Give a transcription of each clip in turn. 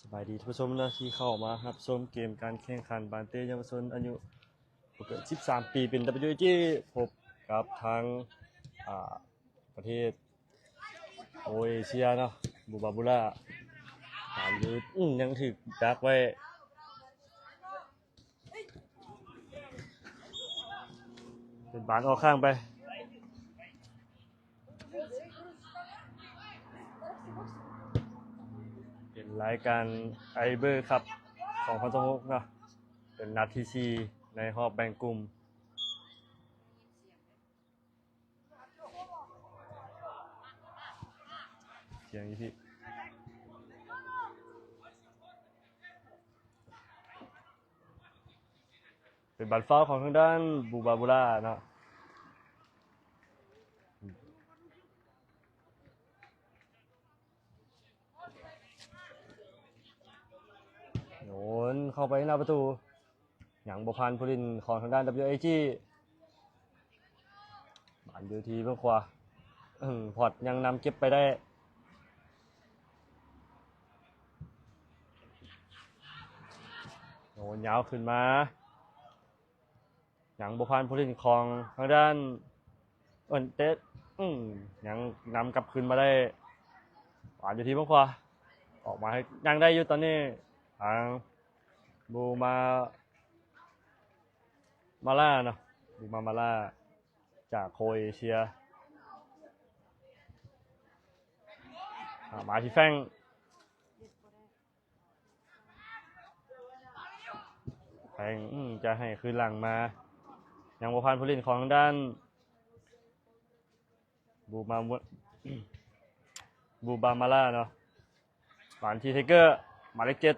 ສະບາຍດີທ່ານຜູ້ຊົມເນາະ ທີ່ເຂົ້າມາຮັບຊົມເກມການແຂ່ງຂັນບານເຕະເຍົາວະຊົນອາຍຸບໍ່ເກີນສິບສາມປີ ເປັນ WAG ພົບກັບທາງ ອ່າ ປະເທດໂອເອເຊຍເນາະ ບູບາບູລາ ຫານຢູ່ ອື ຍັງຖືກດັກໄວ້ ເປັນບານອອກຂ້າງໄປ. ເປັນລາຍການໄອເບີຄັບສອງພັນຊາວຫົກເນາະ ເປັນນັດທີສີ່ໃນຮອບແບ່ງກຸ່ມ. ສຽງອີກທີ ເປັນບານຟາວຂອງທາງດ້ານບູບາບູລາເນາະ ໂຍນເຂົ້າໄປໜ້າປະຕູ ຍັງບໍ່ຜ່ານຜູ້ຫຼິ້ນຂອງທາງດ້ານ WAG ບານຢູ່ທີ່ເບື້ອງຂວາ ອື ພອດຍັງນຳເກັບໄປໄດ້ ໂຍນຍາວຂຶ້ນມາ ຍັງບໍ່ຜ່ານຜູ້ຫຼິ້ນຂອງທາງດ້ານເອິນເຕດ ອື ຍັງນຳກັບຄືນມາໄດ້ ຫວານຢູ່ທີ່ເບື້ອງຂວາ ອອກມາໃຫ້ຍັງໄດ້ຢູ່ຕອນນີ້ ທາງບູມາ ມາລາເນາະ ບູມາມາລາ ຈາກໂຄເອເຊຍ ອາ ມາທີ່ແຟງ ແຟງ ອື ຈະໃຫ້ຄືນຫຼັງມາ ຍັງບໍ່ຜ່ານຜູ້ຫຼິ້ນຂອງທາງດ້ານ ບູມາ ບູບາມາລາເນາະ ມາທີ່ໄທເກີ ໝາຍເລກເຈັດ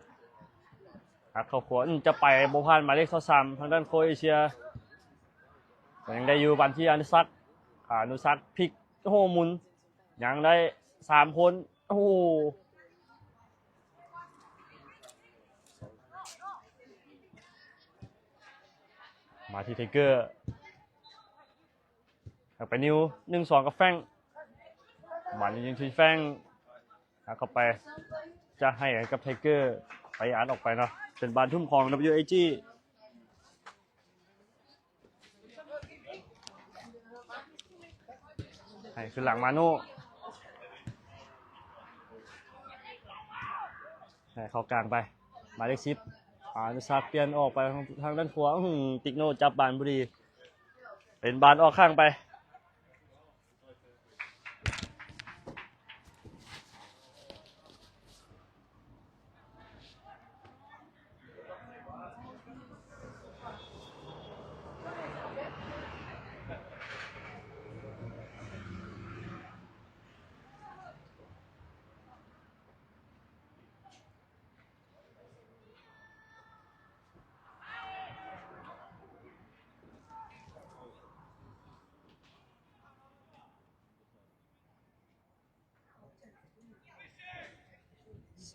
ຮັກເຂົ້າຂວາ ອື ຈະໄປບໍ່ຜ່ານໝາຍເລກຊາວສາມ ທາງດ້ານໂຄເອເຊຍ ກໍຍັງໄດ້ຢູ່ ບານທີ່ອານຸສັກ ອານຸສັກ ພິກ ໂອ້ໂຫ ໝູນ ຍັງໄດ້ສາມຄົນ ໂອ້ໂຫ ມາທີ່ໄທເກີ ຮັກໄປນິວ ໜຶ່ງສອງ ກັບແຟງ ບານນີ້ຍິງທີ່ແຟງ ຮັກເຂົ້າໄປ ຈະໃຫ້ກັບໄທເກີ ໄປອັດອອກໄປເນາະ ເປັນບານທຸ່ມຂອງ WAG ໃຫ້ຄືນຫຼັງມາໂນ ໃຫ້ເຂົ້າກາງໄປ ໝາຍເລກສິບ ອານຸສັກ ປ່ຽນອອກໄປທາງດ້ານຂວາ ອື ຕິກໂນຈັບບານບໍ່ດີ ເປັນບານອອກຂ້າງໄປ.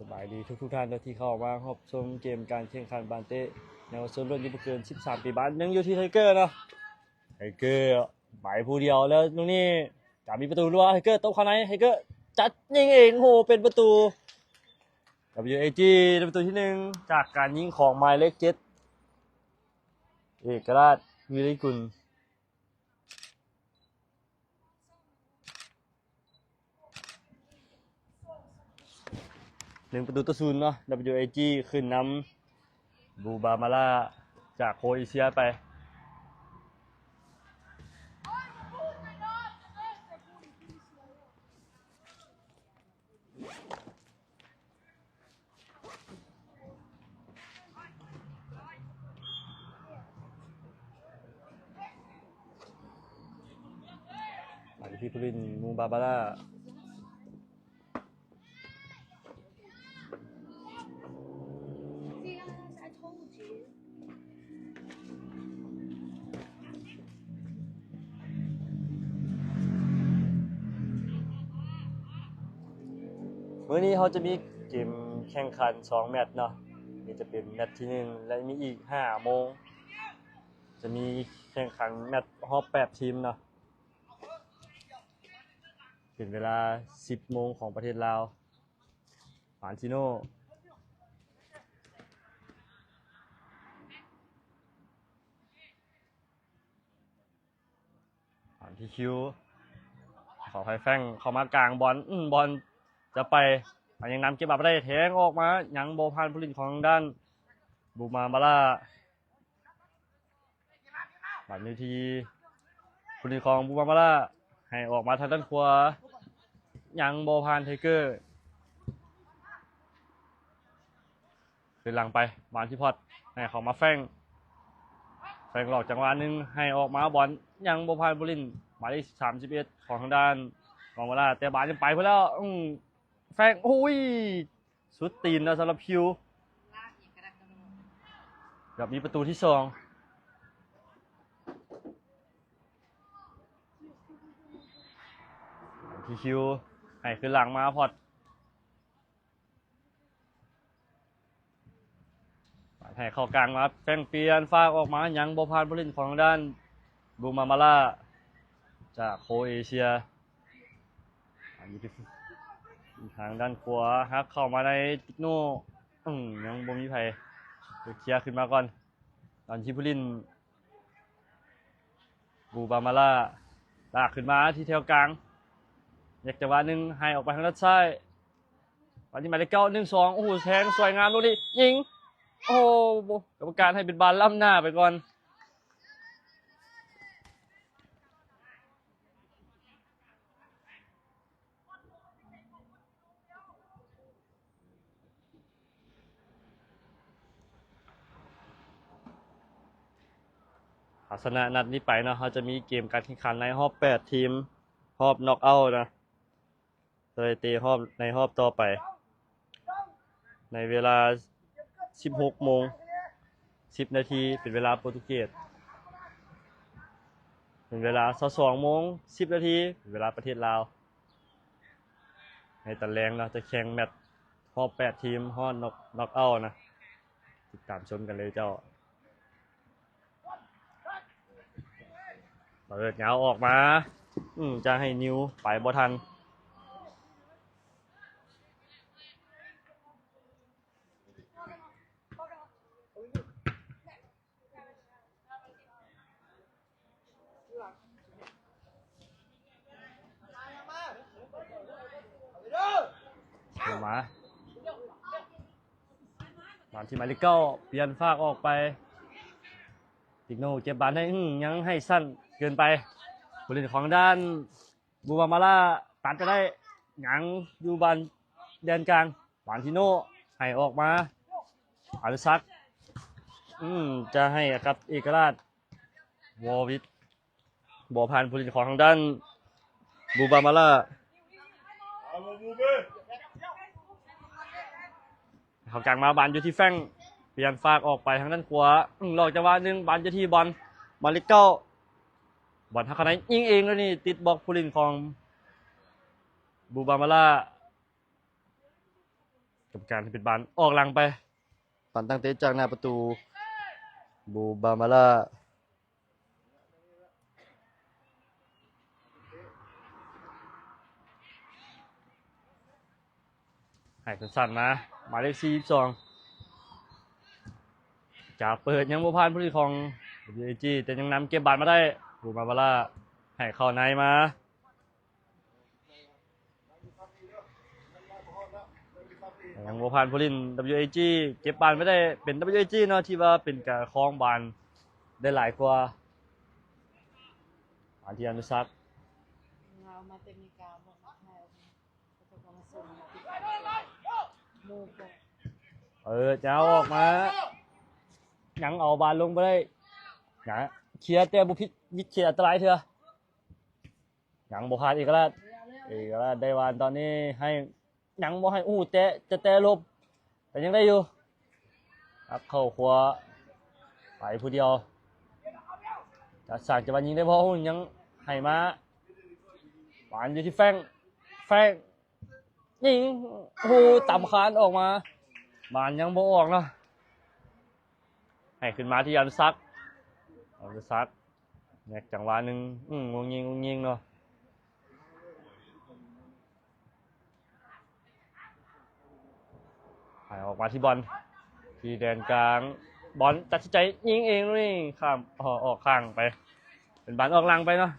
ສະບາຍດີທຸກໆທ່ານເນາະ ທີ່ເຂົ້າມາຮັບຊົມເກມການແຂ່ງຂັນບານເຕະເຍົາວະຊົນລຸ້ນອາຍຸບໍ່ເກີນສິບສາມປີ ບານຍັງຢູ່ທີ່ໄທເກີເນາະ ໄທເກີໄປຜູ້ດຽວແລ້ວ ລູກນີ້ຈະມີປະຕູຫຼືວ່າ ໄທເກີຕົບເຂົ້າໃນ ໄທເກີຈັດຍິງເອງ ໂອ້ໂຫ ເປັນປະຕູ WAG ໄດ້ປະຕູທີໜຶ່ງ ຈາກການຍິງຂອງໝາຍເລກເຈັດ ເອກະລາດ ວິລິກຸນ. ໜຶ່ງປະຕູຕໍ່ສູນເນາະ WAG ຂຶ້ນນຳ ບູບາມາລາ ຈາກໂຄເອເຊຍໄປ. ໄປທີ່ຜູ້ຫຼິ້ນ ມູບາບາລາ ມື້ນີ້ເຮົາຈະມີເກມແຂ່ງຂັນສອງແມັດເນາະ ນີ້ຈະເປັນແມັດທີໜຶ່ງ ແລະ ມີອີກຫ້າໂມງ ຈະມີແຂ່ງຂັນແມັດຮອບແປດທີມເນາະ ເປັນເວລາສິບໂມງຂອງປະເທດລາວ. ມານຊິໂນ ທີ່ຄິວ ຂໍອະໄພ ແຟງເຂົ້າມາກາງບອນ ອືມ ບອນຈະໄປ ມັນຍັງນຳເກັບມາບໍ່ໄດ້ ແທງອອກມາ ຍັງບໍ່ຜ່ານຜູ້ຫຼິ້ນຂອງທາງດ້ານບູມາມາລາ. ບານຢູ່ທີ່ຜູ້ຫຼິ້ນຂອງບູມາມາລາ ໃຫ້ອອກມາທາງດ້ານຂວາ ຍັງບໍ່ຜ່ານໄທເກີ ຄືນຫຼັງໄປ ມາທີ່ພອດ ໃຫ້ເຂົ້າມາແຟງ ແຟງຫຼອກຈັງຫວະໜຶ່ງ ໃຫ້ອອກມາບອນ ຍັງບໍ່ຜ່ານຜູ້ຫຼິ້ນ ໝາຍເລກສາມສິບເອັດ ຂອງທາງດ້ານກອງເວລາ ແຕ່ບານຍັງໄປພຸ້ນແລ້ວ ອືມ ແຟງ ໂອ້ຍ ສຸດຕີນເນາະ ສຳລັບຄິວ ແບບມີປະຕູທີສອງ ທີ່ຄິວ ໃຫ້ຄືນຫຼັງມາພອດ ໃຫ້ເຂົ້າກາງມາ ແຟງປ່ຽນ ຝາກອອກມາ ຍັງບໍ່ຜ່ານຜູ້ຫຼິ້ນຂອງດ້ານບູມາມາລາ ຈາກໂຄເອເຊຍ ທາງດ້ານຂວາ ຫັກເຂົ້າມາໃນຕິກໂນ ອືມ ຍັງບໍ່ມີໃຜ ເຄຍຂຶ້ນມາກ່ອນ ຕອນທີ່ຜູ້ຫຼິ້ນ ບູບາມາລາ ລາກຂຶ້ນມາທີ່ແຖວກາງ ແຍກຈັງຫວະໜຶ່ງ ໃຫ້ອອກໄປທາງດ້ານຊ້າຍ ບານນີ້ໝາຍເລກເກົ້າ ໜຶ່ງສອງ ໂອ້ໂຫ ແທງສວຍງາມລູກນີ້ ຍິງ ໂອ້ໂຫ ກຳມະການໃຫ້ເປັນບານລ້ຳໜ້າໄປກ່ອນ. ຖ້າຊະນະນັດນີ້ໄປເນາະ ເຮົາຈະມີເກມການແຂ່ງຂັນໃນຮອບແປດທີມ ຮອບນັອກເອົານະ ຈະໄດ້ເຕະຮອບ ໃນຮອບຕໍ່ໄປ ໃນເວລາສິບຫົກໂມງສິບນາທີ ເປັນເວລາໂປຣຕຸເກດ ເປັນເວລາຊາວສອງໂມງສິບນາທີ ເປັນເວລາປະເທດລາວ. ໃນຕອນແລງເນາະ ຈະແຂ່ງແມັດຮອບແປດທີມ ຮອບນັອກ ນັອກເອົານະ ຕິດຕາມຊົມກັນເລີຍເຈົ້າ. ເປີດຍາວອອກມາ ອືມ ຈະໃຫ້ນິວໄປບໍ່ທັນ ເຂົ້າມາ ມາທີ່ໝາຍເລກເກົ້າ ປ່ຽນຝາກອອກໄປ ຕິກໂນເກັບບານໃຫ້ ອືມ ຍັງໃຫ້ສັ້ນເກີນໄປ ຜູ້ຫຼິ້ນຂອງດ້ານ ບູບາມາລາ ຕັດໄປໄດ້ ຍັງຢູ່ບ້ານແດນກາງ ບານທີ່ໂນ ໃຫ້ອອກມາ ອານຸສັກ ອືມ ຈະໃຫ້ກັບເອກະລາດ ວໍວິດ ບໍ່ຜ່ານຜູ້ຫຼິ້ນຂອງທາງດ້ານ ບູບາມາລາ ເຂົ້າກາງມາ ບານຢູ່ທີ່ແຟງ ປ່ຽນຝາກອອກໄປທາງດ້ານຂວາ ອືມ ຫຼອກຈັງຫວະໜຶ່ງ ບານຢູ່ທີ່ບອນ ໝາຍເລກເກົ້າ ບອນຫັກເຂົ້າໃນ ຍິງເອງ ແລ້ວນີ້ຕິດບລັອກຜູ້ຫຼິ້ນຂອງ ບູບາມາລາ ກຳມະການໃຫ້ເປັນບານອອກຫຼັງໄປ ບານຕັ້ງເຕະຈາກໜ້າປະຕູ ບູບາມາລາ ໃຫ້ສັ້ນໆມາ ໝາຍເລກສີ່ສິບສອງ ຈະເປີດ ຍັງບໍ່ຜ່ານຜູ້ຫຼິ້ນຂອງ WAG ແຕ່ຍັງນຳເກັບບານມາໄດ້ ບູມາມາລາ ໃຫ້ເຂົ້າໃນມາ ຍັງບໍ່ຜ່ານຜູ້ຫຼິ້ນ WAG ເກັບບານໄວ້ໄດ້ ເປັນ WAG ເນາະ ທີ່ວ່າເປັນການຄອງບານໄດ້ຫຼາຍກວ່າ ມາທີ່ອະນຸສັກ ເອົາມາແຕ່ເມກາ ເອີ ຈະເອົາອອກມາ ຍັງເອົາບານລົງບໍ່ໄດ້ ນະ ເຄຍແຕ່ບໍ່ຜິດ ເຄຍອັນຕະລາຍເທື່ອ ຍັງບໍ່ຜ່ານເອກະລາດ ເອກະລາດໄດ້ຫວານຕອນນີ້ໃຫ້ ຍັງບໍ່ໃຫ້ ໂອ້ ແຕະ ຈະແຕະຫຼົບ ແຕ່ຍັງໄດ້ຢູ່ ຮັກເຂົ້າຂວາ ໄປຜູ້ດຽວ ຈະສ້າງຈັງຫວະຍິງໄດ້ບໍ່ ຍັງໃຫ້ມາ ບານຢູ່ທີ່ແຟງ ແຟງ ຍິງ ໂອ້ ຕຳຄານອອກມາ ບານຍັງບໍ່ອອກເນາະ ໃຫ້ຂຶ້ນມາທີ່ອະນຸສັກ ອະນຸສັກ ແຍກຈັງຫວະໜຶ່ງ ອືມ ງົງຍິງ ງົງຍິງເນາະ ໃຫ້ອອກມາທີ່ບອນ ທີ່ແດນກາງ ບອນຕັດສິນໃຈຍິງເອງ ລູກນີ້ຂ້າມ ອອກຂ້າງໄປ ເປັນບານອອກຫຼັງໄປເນາະ.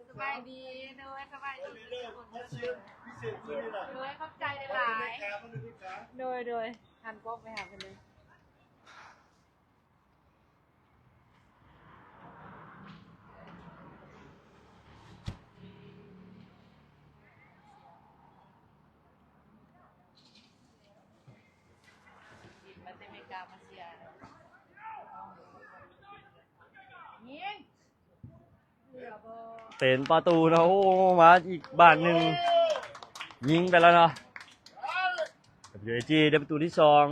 ສະບາຍດີ ໂດຍ ສະບາຍດີທຸກຄົນ ໂດຍ ຂອບໃຈຫຼາຍໆ ໂດຍ ໂດຍ ຫັນກ້ອງໄປຫາເພິ່ນເລີຍ. ມາແຕ່ເມກາມາເຊຍ ຍິງ ເປັນປະຕູເນາະ. ໂອ້ ມາອີກບາດໜຶ່ງ ຍິງໄປແລ້ວເນາະ. ເອັມ ຢູ ເອ ຈີ ໄດ້ປະຕູທີສອງ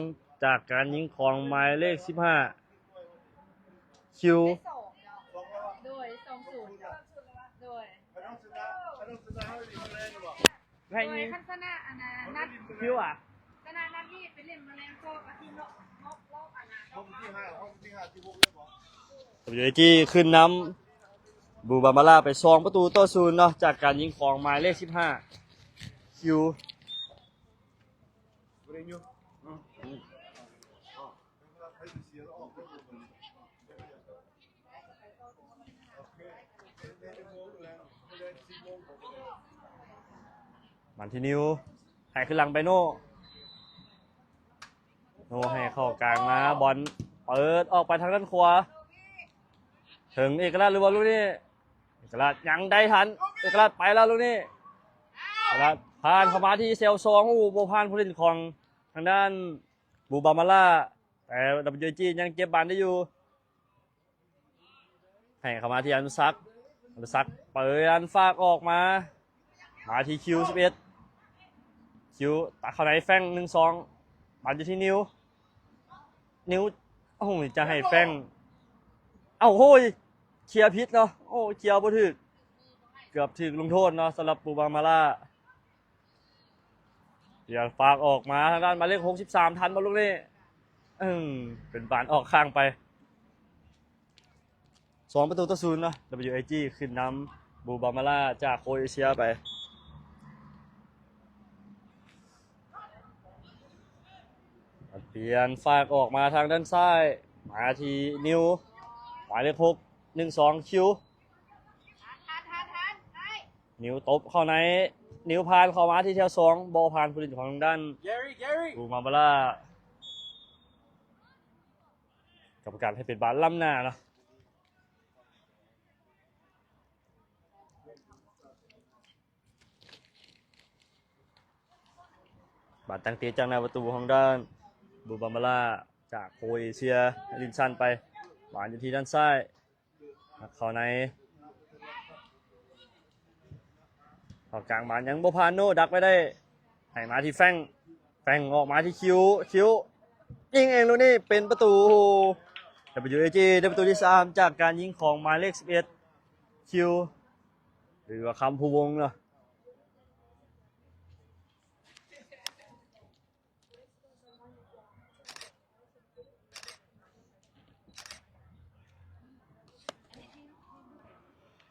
ຈາກການຍິງຂອງໝາຍເລກສິບຫ້າ ຄິວ ໂດຍ ສອງສູນ ໂດຍ ໃຫ້ຍິງ ຄັນຊະນະອັນນັ້ນ ນັດ ຄິວ ອະ ຊະນະນັດນີ້ໄປຫຼິ້ນມະແລງກໍກະຄືເນາະ ເນາະ ເນາະ ອັນນັ້ນ ເນາະ ເອັມ ຢູ ເອ ຈີ ຂຶ້ນນຳ ບູບາມາລາ ໄປສອງປະຕູຕໍ່ສູນເນາະ ຈາກການຍິງຂອງໝາຍເລກສິບຫ້າ ຄິວ. ມາທີ່ນິວ ໃຫ້ຂຶ້ນຫຼັງໄປໂນ ໂນໃຫ້ເຂົ້າກາງມາ ບອນເປີດອອກໄປທາງດ້ານຂວາ ເຖິງເອກະລາດຫຼືວ່າລູກນີ້ ເອກະລາດຍັງໄດ້ທັນ ເອກະລາດໄປແລ້ວລູກນີ້ ເອກະລາດຜ່ານເຂົ້າມາທີ່ແຖວສອງ ໂອ້ ບໍ່ຜ່ານຜູ້ຫຼິ້ນຂອງທາງດ້ານ ບູບາມາລາ ແຕ່ ດັບເບິນຢູ ເອ ຈີ ຍັງເກັບບານໄດ້ຢູ່ ໃຫ້ເຂົ້າມາທີ່ອະນຸສັກ ອະນຸສັກເປີດ ອັນຝາກອອກມາ ມາທີ່ຄິວສິບເອັດ ຄິວຕັດເຂົ້າໃນ ແຟງ ໜຶ່ງສອງ ບານຢູ່ທີ່ນິວ ນິວ ໂອ້ໂຫ ຈະໃຫ້ແຟງ ເອົ້າ ໂອ້ຍ ເຄຍຜິດເນາະ ໂອ້ ເຄຍບໍ່ຖືກ ເກືອບຖືກລົງໂທດເນາະ ສຳລັບ ບູບາມາລາ. ເດຍຝາກອອກມາທາງດ້ານໝາຍເລກຫົກສິບສາມ ທັນບໍ່ລູກນີ້ ເອີ ເປັນບານອອກຂ້າງໄປ ສອງປະຕູຕໍ່ສູນເນາະ ດັບເບິນຢູ ເອ ຈີ ຂຶ້ນນຳ ບູບາມາລາ ຈາກໂຄເອເຊຍໄປ ປ່ຽນຝາກອອກມາທາງດ້ານຊ້າຍ ມາທີ່ນິວ ໝາຍເລກຫົກ ໜຶ່ງສອງ ຄິວ ນິວຕົບເຂົ້າໃນ ນິວຜ່ານເຂົ້າມາທີ່ແຖວສອງ ບໍ່ຜ່ານຜູ້ຫຼິ້ນຂອງທາງດ້ານ ແກຣີ ແກຣີ ບູມາມາລາ ກຳມະການໃຫ້ເປັນບານລ້ຳໜ້າເນາະ. ບານຕັ້ງເຕະຈາກໜ້າປະຕູຂອງດ້ານ ບູບາມາລາ ຈາກໂຄເອເຊຍ ຫຼິ້ນສັ້ນໄປ ບານຢູ່ທີ່ດ້ານຊ້າຍ ເຂົ້າໃນ ເຂົ້າກາງບານຍັງບໍ່ຜ່ານ ໂນດັກໄວ້ໄດ້ ໃຫ້ມາທີ່ແຟງ ແຟງອອກມາທີ່ຄິວ ຄິວ ຍິງເອງລູກນີ້ເປັນປະຕູ ໂອ້ໂຫ ດັບເບິນຢູ ເອ ຈີ ໄດ້ປະຕູທີສາມ ຈາກການຍິງຂອງໝາຍເລກສິບເອັດ ຄິວ ຫຼືວ່າຄຳພູວົງເນາະ.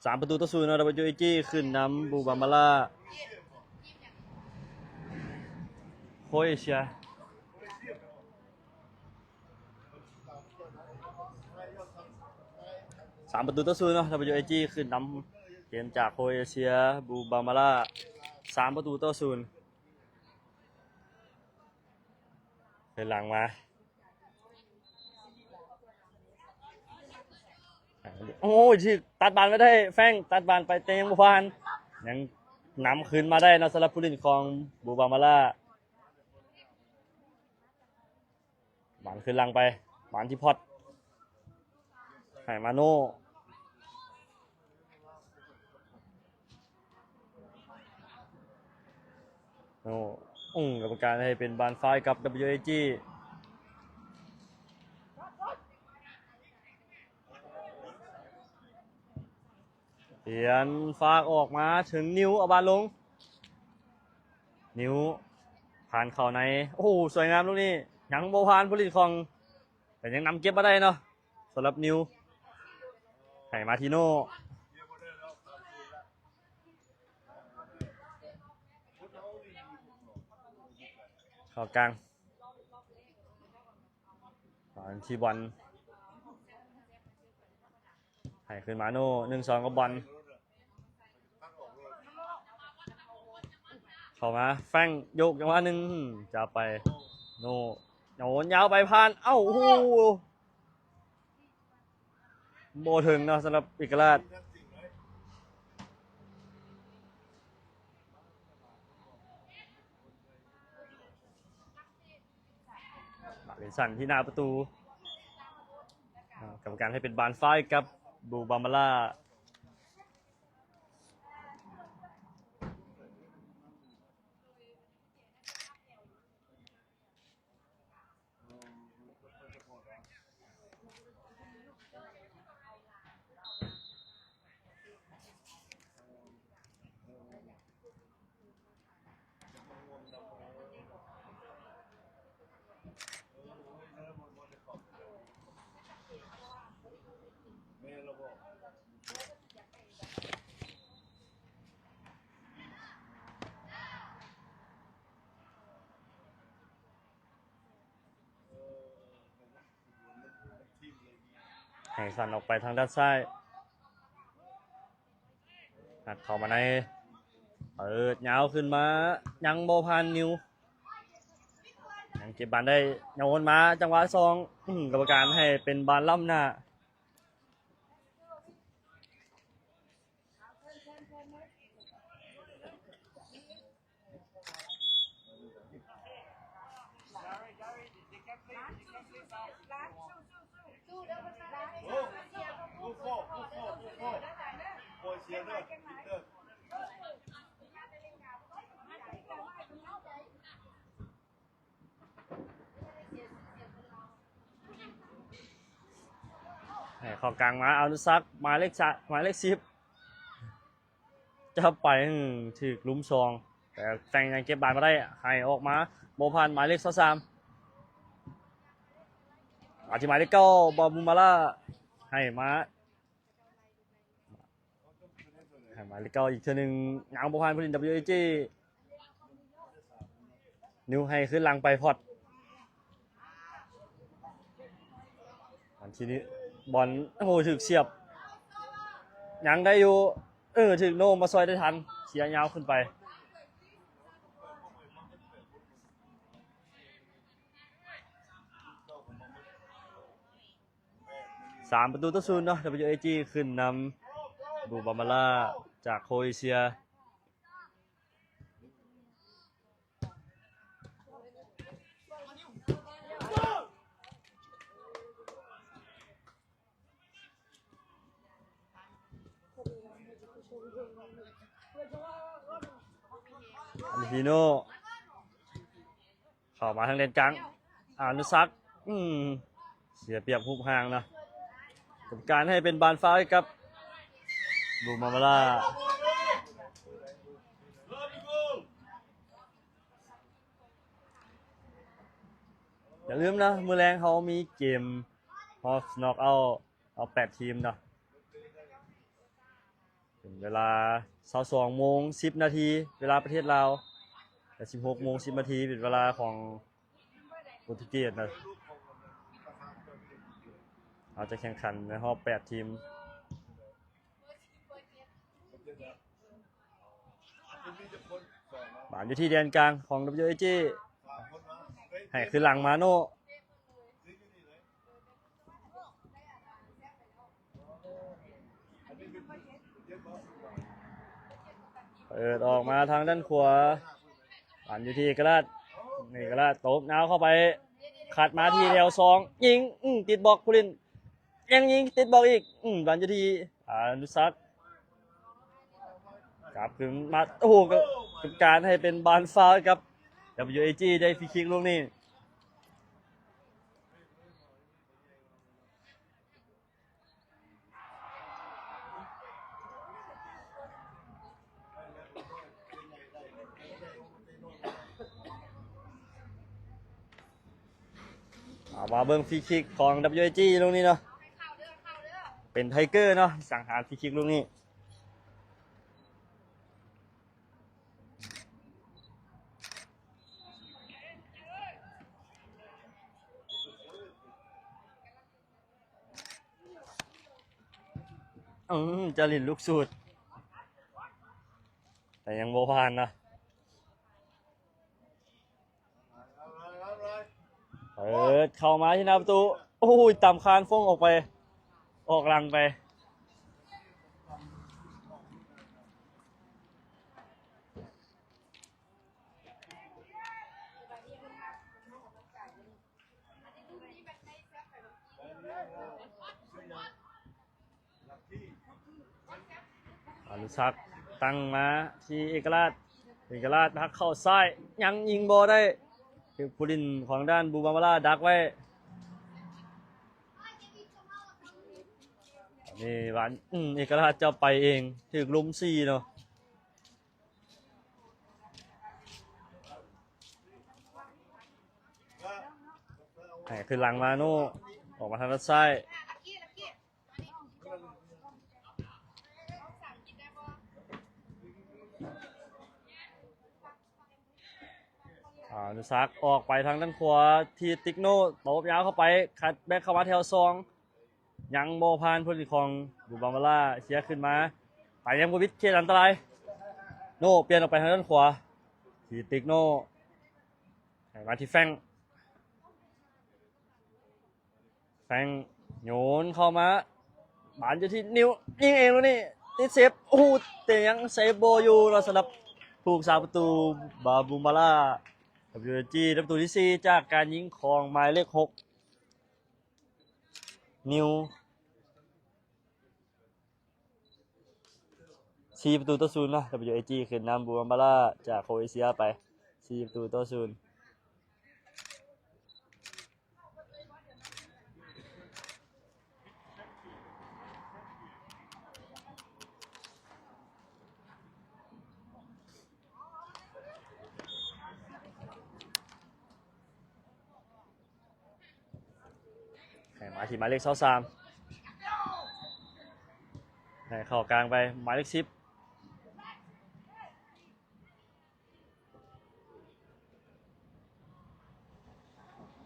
ສາມປະຕູຕໍ່ສູນເນາະ ດັບເບິນຢູ ເອ ຈີ ຂຶ້ນນຳ ບູບາມາລາ ໂຄເອເຊຍ ສາມປະຕູຕໍ່ສູນເນາະ ດັບເບິນຢູ ເອ ຈີ ຂຶ້ນນຳເກມຈາກໂຄເອເຊຍ ບູບາມາລາ ສາມປະຕູຕໍ່ສູນ. ເດີນຫຼັງມາ ໂອ້ຍ ຖືກຕັດບານໄວ້ໄດ້ ແຟງ ຕັດບານໄປແຕ່ຍັງບໍ່ຜ່ານ ຍັງນຳຄືນມາໄດ້ເນາະ ສຳລັບຜູ້ຫຼິ້ນຂອງ ບູບາມາລາ ບານຄືນຫຼັງໄປ ບານທີ່ພອດ ໃຫ້ມາໂນ ໂນ ອືມ ກຳມະການໃຫ້ເປັນບານຟາວໃຫ້ກັບ ດັບເບິນຢູ ເອ ຈີ ປ່ຽນຝາກອອກມາເຖິງນິວ ເອົາບານລົງ ນິວ ຜ່ານເຂົ້າໃນ ໂອ້ໂຫ ສວຍງາມລູກນີ້ ຍັງບໍ່ຜ່ານຜູ້ຫຼິ້ນຂອງ ແຕ່ຍັງນຳເກັບມາໄດ້ເນາະ ສຳລັບນິວ ໃຫ້ມາທີໂນ ເຂົ້າກາງ ມາທີ່ບອນ ໃຫ້ຄືນມາໂນ ໜຶ່ງສອງ ກັບບອນ ເຂົ້າມາ ແຟງ ໂຍກຈັງຫວະໜຶ່ງ ຈັບໄປ ໂນ ໂຍນຍາວໄປ ຜ່ານ ເອົ້າ ໂອ້ໂຫ ບໍ່ເຖິງເນາະ ສຳລັບເອກະລາດ. ມາເລນສັນທີ່ໜ້າປະຕູ ອາ ກຳມະການໃຫ້ເປັນບານຟ້າໃຫ້ກັບບລູບາມາລາ. ໃຫ້ສັ້ນອອກໄປທາງດ້ານຊ້າຍ ຮັດເຂົ້າມາໃນ ເປີດຍາວຂຶ້ນມາ ຍັງບໍ່ຜ່ານນິວ ຍັງເກັບບານໄດ້ ໂຍນມາຈັງຫວະສອງ ອືມ ກຳມະການໃຫ້ເປັນບານລ້ຳໜ້າ. ໃຫ້ເຂົ້າກາງມາ ອະນຸສັກ ໝາຍເລກສາມ ໝາຍເລກສິບ ຈັບໄປ ອືມ ຖືກລຸມສອງ ແຕ່ແຟງຍັງເກັບບານມາໄດ້ ໃຫ້ອອກມາ ບໍ່ຜ່ານ ໝາຍເລກຊາວສາມ ມາທີ່ໝາຍເລກເກົ້າ ບາບູມາລາ ໃຫ້ມາ ໃຫ້ໝາຍເລກເກົ້າອີກເທື່ອໜຶ່ງ ຍັງບໍ່ຜ່ານຜູ້ຫຼິ້ນ WAG ນິວໃຫ້ຄືນຫຼັງໄປ ພອດ ອັນທີນີ້ບອນ ໂອ້ໂຫ ຖືກສຽບ ຍັງໄດ້ຢູ່ ເອີ ຖືກໂນມາຊ່ອຍໄດ້ທັນ ເສຍຍາວຂຶ້ນໄປ. ສາມປະຕູຕໍ່ສູນເນາະ WAG ຂຶ້ນນຳ ບລູບາມາລາ ຈາກໂຄເອເຊຍ. ອັນທີໂນ ເຂົ້າມາທາງແດນກາງ ອານຸສັກ ອືມ ເສຍປຽບຮູບຮ່າງເນາະ ກຳມະການໃຫ້ເປັນບານຟາວໃຫ້ກັບບລູມາມາລາ. ຢ່າລືມນະ ມື້ແລງເຮົາມີເກມຮອບນັອກເອົາ ເອົາແປດທີມເນາະ. ເປັນເວລາຊາວສອງໂມງສິບນາທີ ເວລາປະເທດລາວ ແລະ ສິບຫົກໂມງສິບນາທີ ເປັນເວລາຂອງໂປຣຕຸເກດນະ. ເຮົາຈະແຂ່ງຂັນໃນຮອບແປດທີມ. ບານຢູ່ທີ່ແດນກາງຂອງ WAG ໃຫ້ຄືນຫຼັງມາໂນ ເປີດອອກມາທາງດ້ານຂວາ ບານຢູ່ທີ່ເອກະລາດ ເອກະລາດຕົບຍາວເຂົ້າໄປ ຂັດມາທີ່ແຖວສອງ ຍິງ ອື ຕິດບລັອກຜູ້ຫຼິ້ນ ຍັງຍິງຕິດບລັອກອີກ ອື ບານຢູ່ທີ່ອານຸສັກ ກັບຄືນມາ ໂອ້ໂຫ ກຳມະການໃຫ້ເປັນບານຟາວໃຫ້ກັບ WAG ໄດ້ຟຣີຄິກລູກນີ້. ເອົາມາເບິ່ງຟຣີຄິກຂອງ WAG ລູກນີ້ເນາະ ເປັນໄທເກີເນາະ ສັງຫານຟຣີຄິກລູກນີ້. ອືມ ຈາລິນລູກສູດ ແຕ່ຍັງບໍ່ຜ່ານເນາະ. ເປີດເຂົ້າມາທີ່ໜ້າປະຕູ ໂອ້ຍ ຕຳຄານຟົງອອກໄປ ອອກຫຼັງໄປ. ອານຸສັກຕັ້ງມາທີ່ເອກະລາດ ເອກະລາດຫັກເຂົ້າຊ້າຍ ຍັງຍິງບໍ່ໄດ້ ຖືກຜູ້ຫຼິ້ນຂອງດ້ານບູບາມາລາດັກໄວ້. ນີ້ຫວານ ອືມ ເອກະລາດຈະໄປເອງ ຖືກລຸມສີ່ເນາະ. ໃຫ້ຂຶ້ນຫຼັງມາໂນ ອອກມາທາງດ້ານຊ້າຍ ອານຸສັກອອກໄປທາງດ້ານຂວາ ທີ່ຕິກໂນ ຕົບຍາວເຂົ້າໄປ ຄັດແບັກເຂົ້າມາແຖວສອງ ຍັງບໍ່ຜ່ານຜູ້ຫຼິ້ນຂອງບູບາມາລາ ເຄຍຂຶ້ນມາ ໄປຍັງບໍ່ມິດເຂດອັນຕະລາຍ ໂນປ່ຽນອອກໄປທາງດ້ານຂວາ ທີ່ຕິກໂນ ໃຫ້ມາທີ່ແຟງ ແຟງໂຍນເຂົ້າມາ ບານຢູ່ທີ່ນິວ ຍິງເອງລູກນີ້ ຕິດເຊບ ໂອ້ໂຫ ແຕ່ຍັງເຊບບໍ່ຢູ່ເນາະ ສຳລັບຜູ້ຮັກສາປະຕູບາບູມາລາ WAG ໄດ້ປະຕູທີສີ່ຈາກການຍິງຂອງໝາຍເລກຫົກ ນິວ. ສີ່ປະຕູຕໍ່ສູນເນາະ WAG ຂຶ້ນນຳບູມາມາລາຈາກໂຄເອເຊຍໄປ ສີ່ປະຕູຕໍ່ສູນ. ໃຫ້ມາທີ່ໝາຍເລກຊາວສາມ ໃຫ້ເຂົ້າກາງໄປ ໝາຍເລກສິບ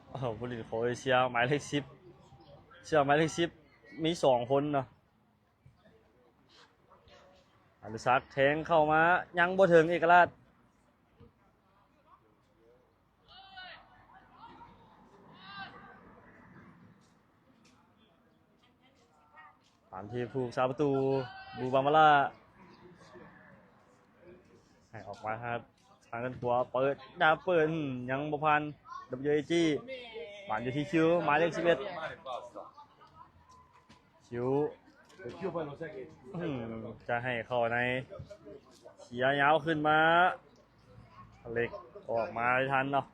ໂອ້ໂຫ ຜູ້ຫຼິ້ນຂອງເອເຊຍ ໝາຍເລກສິບ ເຊື່ອໝາຍເລກສິບ ມີສອງຄົນເນາະ. ອານຸສັກແທງເຂົ້າມາ ຍັງບໍ່ເຖິງເອກະລາດ ຕາມທີ່ຜູ້ຮັກສາປະຕູບູບາມາລາ ໃຫ້ອອກມາທາງດ້ານຂວາ ເປີດ ດາເປີນ ຍັງບໍ່ຜ່ານ WAG ບານຢູ່ທີ່ຄິວ ໝາຍເລກສິບເອັດ ຄິວ ອືມ ຈະໃຫ້ເຂົ້າໃນ ເຄຍຍາວຂຶ້ນມາ ເລັກອອກມາໄດ້ທັນເນາະ.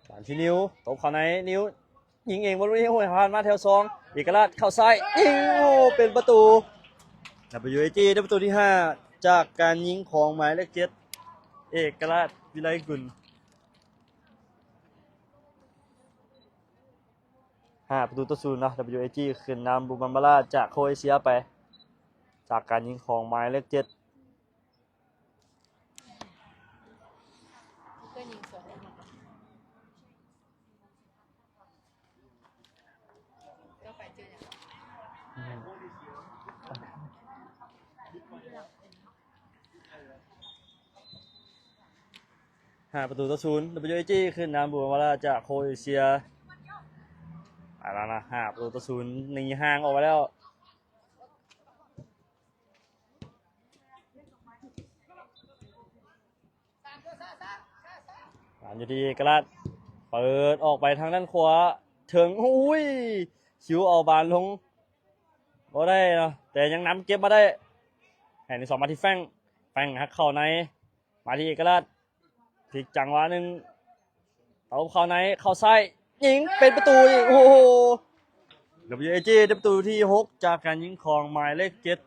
ບານທີ່ນິວ ຕົບເຂົ້າໃນ ນິວຍິງເອງ ບໍ່ຮູ້ ໂອ້ຍ ຜ່ານມາແຖວສອງ ເອກະລາດເຂົ້າຊ້າຍ ຍິງ ໂອ້ ເປັນປະຕູ WAG ໄດ້ປະຕູທີຫ້າ ຈາກການຍິງຂອງໝາຍເລກເຈັດ ເອກະລາດ ວິໄລກຸນ. ຫ້າປະຕູຕໍ່ສູນເນາະ WAG ຂຶ້ນນຳບູມາມາລາຈາກໂຄເອເຊຍໄປ ຈາກການຍິງຂອງໝາຍເລກເຈັດ. ຫ້າປະຕູຕໍ່ສູນ WAG ຂຶ້ນນຳບູມາມາລາຈາກໂຄເອເຊຍ ເອົາລະນະ ຫ້າປະຕູຕໍ່ສູນ ໜີຫ່າງອອກໄປແລ້ວ. ບານຢູ່ທີ່ເອກະລາດ ເປີດອອກໄປທາງດ້ານຂວາ ເຖິງ ໂອ້ຍ ຄິວເອົາບານລົງບໍ່ໄດ້ເນາະ ແຕ່ຍັງນຳເກັບມາໄດ້ ໃຫ້ໜຶ່ງສອງມາທີ່ແຟງ ແຟງຫັກເຂົ້າໃນ ມາທີ່ເອກະລາດ ພິກຈັງຫວະໜຶ່ງ ເອົາເຂົ້າໃນ ເຂົ້າຊ້າຍ ຍິງເປັນປະຕູອີກ ໂອ້ໂຫ WAG ໄດ້ປະຕູທີຫົກ ຈາກການຍິງຂອງໝາຍເລກເຈັດ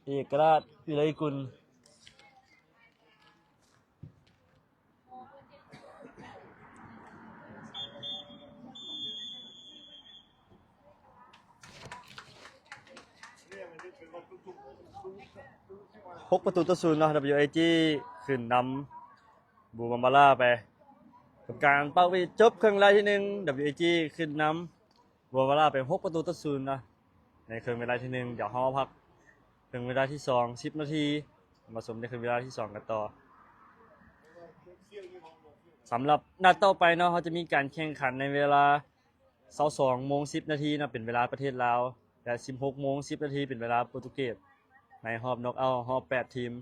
ເອກະລາດ ວິໄລກຸນ. ເ ຫົກປະຕູຕໍ່ສູນເນາະ WAG ຂຶ້ນນຳ Bumamara ໄປ. ກຳມະການເປົ່າຫວີດຈົບເຄິ່ງເວລາທີໜຶ່ງ WAG ຂຶ້ນນຳ Bumamara ໄປຫົກປະຕູຕໍ່ສູນເນາະ ໃນເຄິ່ງເວລາທີໜຶ່ງ. ດຽວເຮົາພັກເຄິ່ງເວລາທີສອງ ສິບນາທີ ມາຊົມໃນເຄິ່ງເວລາທີສອງກັນຕໍ່. ສຳລັບນັດຕໍ່ໄປເນາະ ເຮົາຈະມີການແຂ່ງຂັນໃນເວລາຊາວສອງໂມງສິບນາທີເນາະ ເປັນເວລາປະເທດລາວ ແລະ ສິບຫົກໂມງສິບນາທີ ເປັນເວລາໂປຣຕຸເກດ ໃນຮອບນັອກເອົາ ຮອບແປດທີມ.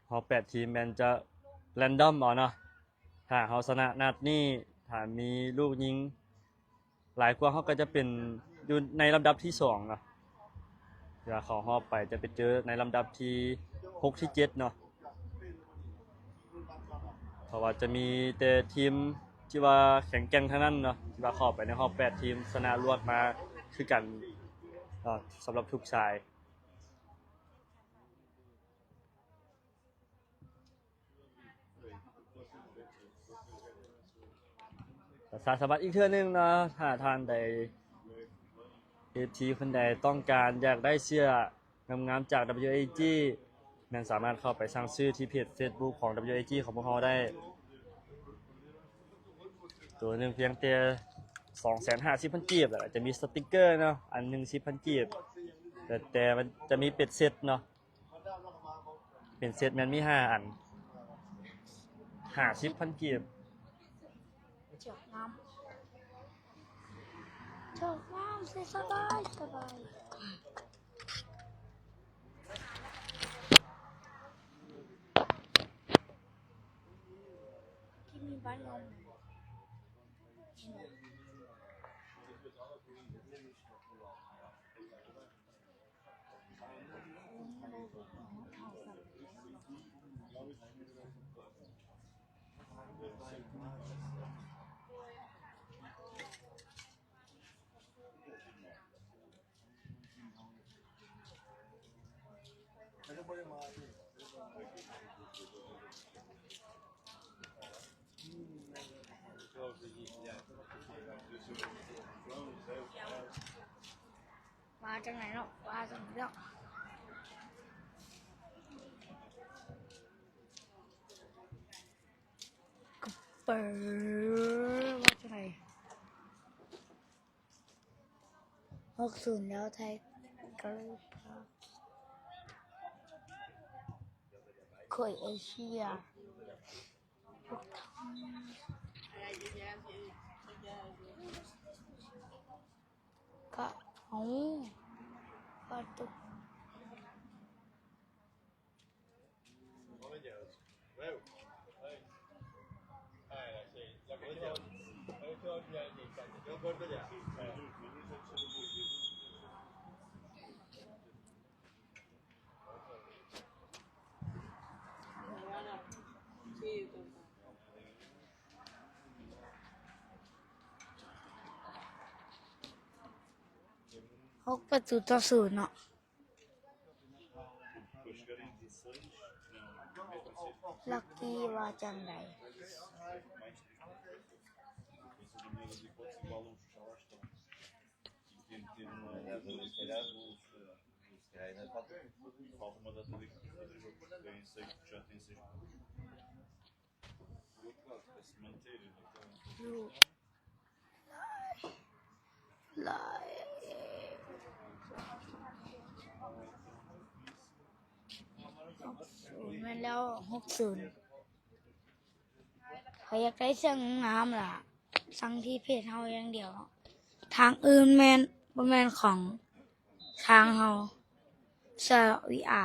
ຮອບແປດທີມແມ່ນຈະແຣນດອມເອົາເນາະ. ຖ້າເຮົາຊະນະນັດນີ້ ຖ້າມີລູກຍິງຫຼາຍກວ່າ ເຮົາກໍຈະເປັນຢູ່ໃນລຳດັບທີສອງເນາະ. ເວລາເຂົ້າຮອບໄປຈະໄປເຈີໃນລຳດັບທີຫົກ ທີເຈັດເນາະ. ເພາະວ່າຈະມີແຕ່ທີມທີ່ວ່າແຂງແກ່ງທັງນັ້ນເນາະ ທີ່ວ່າເຂົ້າໄປໃນຮອບແປດທີມ ຊະນະລວດມາຄືກັນເນາະ ສຳລັບທຸກສາຍ. ປະຊາສຳພັນອີກເທື່ອໜຶ່ງເນາະ ຖ້າທ່ານໃດ ເອັຟຊີ ຄົນໃດຕ້ອງການຢາກໄດ້ເສື້ອງາມໆ ຈາກ WAG ແມ່ນສາມາດເຂົ້າໄປສັ່ງຊື້ທີ່ເພຈ Facebook ຂອງ WAG ຂອງພວກເຮົາໄດ້. ໂຕໜຶ່ງພຽງແຕ່ສອງແສນຫ້າສິບພັນກີບ ແລ້ວກໍຈະມີສະຕິກເກີເນາະ ອັນໜຶ່ງສິບພັນກີບ ແຕ່ ແຕ່ມັນຈະມີເປັນເຊັດເນາະ. ເປັນເຊັດແມ່ນມີຫ້າອັນ ຫ້າສິບພັນກີບ. ຈອກນ້ຳ ຈອກນ້ຳ ສະບາຍ ສະບາຍ. ວ່າຈັ່ງໃດເນາະ ວ່າຈັ່ງໃດເນາະ ກະເປີ ວ່າຈັ່ງໃດ. ຫົກສູນແລ້ວ ໄທເກີ ໂຄເອເຊຍ ກະເອົາປະຕູ. ຫົກປະຕູຕໍ່ສູນເນາະ. ລັກກີວ່າຈັ່ງໃດ? ຫຼາຍ ຫົກສູນ ແມ່ນແລ້ວ ຫົກສູນ. ຂ້ອຍຢາກໄດ້ເສື້ອງາມໆ ລະ ສັ່ງທີ່ເພຈເຮົາຢ່າງດຽວ. ທາງອື່ນແມ່ນ ບໍ່ແມ່ນຂອງ ທາງເຮົາ ເສື້ອ ວີອາ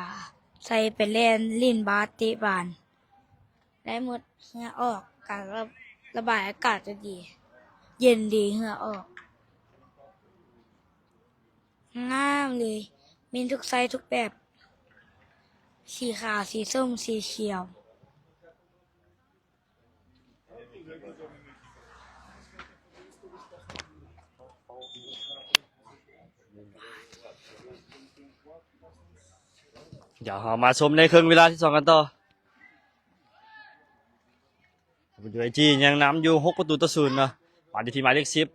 ໃສ່ໄປແລ່ນຫຼິ້ນບາດເຕະບານໄດ້ໝົດ. ເຫື່ອອອກ ການລະ ລະບາຍອາກາດຈະດີ ເຢັນດີ ເຫື່ອອອກ. ງາມເລີຍ ມີທຸກໄຊທຸກແບບ ສີຂາວ ສີສົ້ມ ສີຂຽວ. ດຽວເຮົາມາຊົມໃນເຄິ່ງເວລາທີສອງກັນຕໍ່. ເປັນຢູເອຈີ ຍັງນຳຢູ່ຫົກປະຕູຕໍ່ສູນເນາະ ບານຢູ່ທີ່ໝາຍເລກສິບ.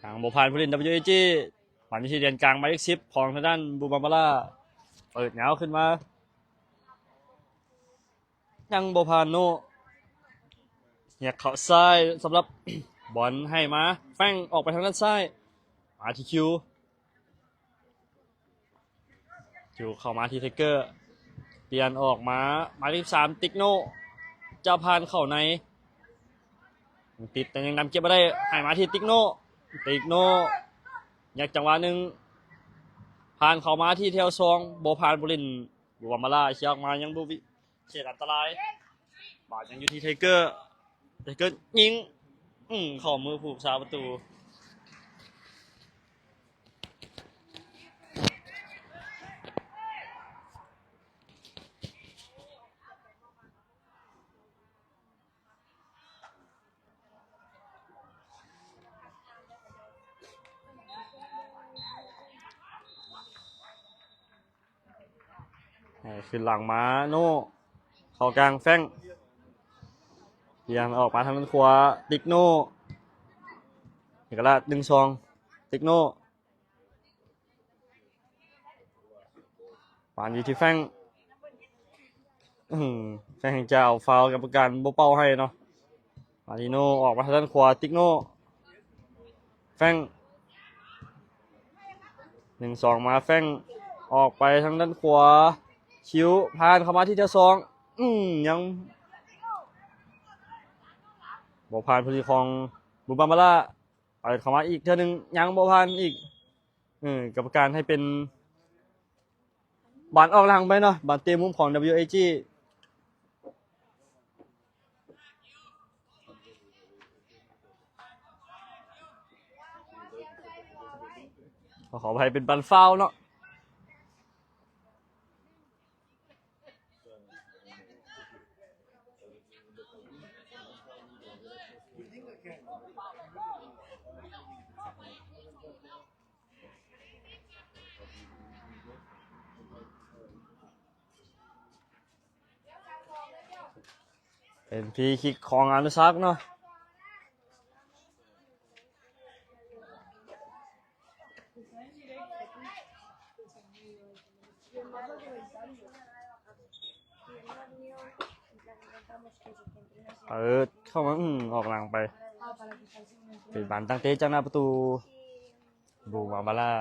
ຍັງບໍ່ຜ່ານຜູ້ຫຼິ້ນ WAG ບານຢູ່ທີ່ແດນກາງ ໝາຍເລກສິບຂອງທາງດ້ານບູບາມບາລາ ເປີດຍາວຂຶ້ນມາ ຍັງບໍ່ຜ່ານໂນ ຮຽກເຂົ້າຊ້າຍ ສຳລັບ ບອນໃຫ້ມາ ແຟງອອກໄປທາງດ້ານຊ້າຍ ມາທີ່ຄິວ ຢູ່ເຂົ້າມາທີ່ໄທເກີ ປ່ຽນອອກມາ ໝາຍເລກສາມ ຕິກໂນ ຈະຜ່ານເຂົ້າໃນ ຍັງຕິດ ແຕ່ຍັງນຳເກັບບໍ່ໄດ້ ໃຫ້ມາທີ່ຕິກໂນ ຕິກໂນ ຍັກຈັງຫວະໜຶ່ງ ຜ່ານເຂົ້າມາທີ່ແຖວສອງ ບໍ່ຜ່ານຜູ້ຫຼິ້ນ ບູບາມບາລາ ເຄຍອອກມາຍັງບໍ່ມີ ເຂດອັນຕະລາຍ ບາດຍັງຢູ່ທີ່ໄທເກີ ໄທເກີຍິງ ອືມ ເຂົ້າມືຜູ້ຮັກສາປະຕູ. ໃຫ້ຂຶ້ນຫຼັງມາ ໂນ ເຂົ້າກາງ ແຟງ ປ່ຽນອອກມາທາງດ້ານຂວາ ຕິກໂນ ເອກະລາດ ໜຶ່ງສອງ ຕິກໂນ ປານຢູ່ທີ່ແຟງ ອືມ ແຟງຈະເອົາຟາວ ກຳມະການບໍ່ເປົ່າໃຫ້ເນາະ. ມາລິໂນອອກມາທາງດ້ານຂວາ ຕິກໂນ ແຟງ ໜຶ່ງສອງ ມາ ແຟງ ອອກໄປທາງດ້ານຂວາ ຄິວ ຜ່ານເຂົ້າມາທີ່ແຖວສອງ ອືມ ຍັງບໍ່ຜ່ານຜູ້ຫຼິ້ນຂອງບູບາມບາລາ ເປີດເຂົ້າມາອີກເທື່ອໜຶ່ງ ຍັງບໍ່ຜ່ານອີກ ເອີ ກຳມະການໃຫ້ເປັນບານອອກຫຼັງໄປເນາະ ບານເຕະມຸມຂອງ WAG ຂໍອະໄພ ເປັນບານຟາວເນາະ. ເປັນຟຣີຄິກຂອງອະນຸສັກເນາະ. ເປີດເຂົ້າມາ ອືມ ອອກຫຼັງໄປ ເປັນບານຕັ້ງເຕະຈາກໜ້າປະຕູ ບູມາບາລາ.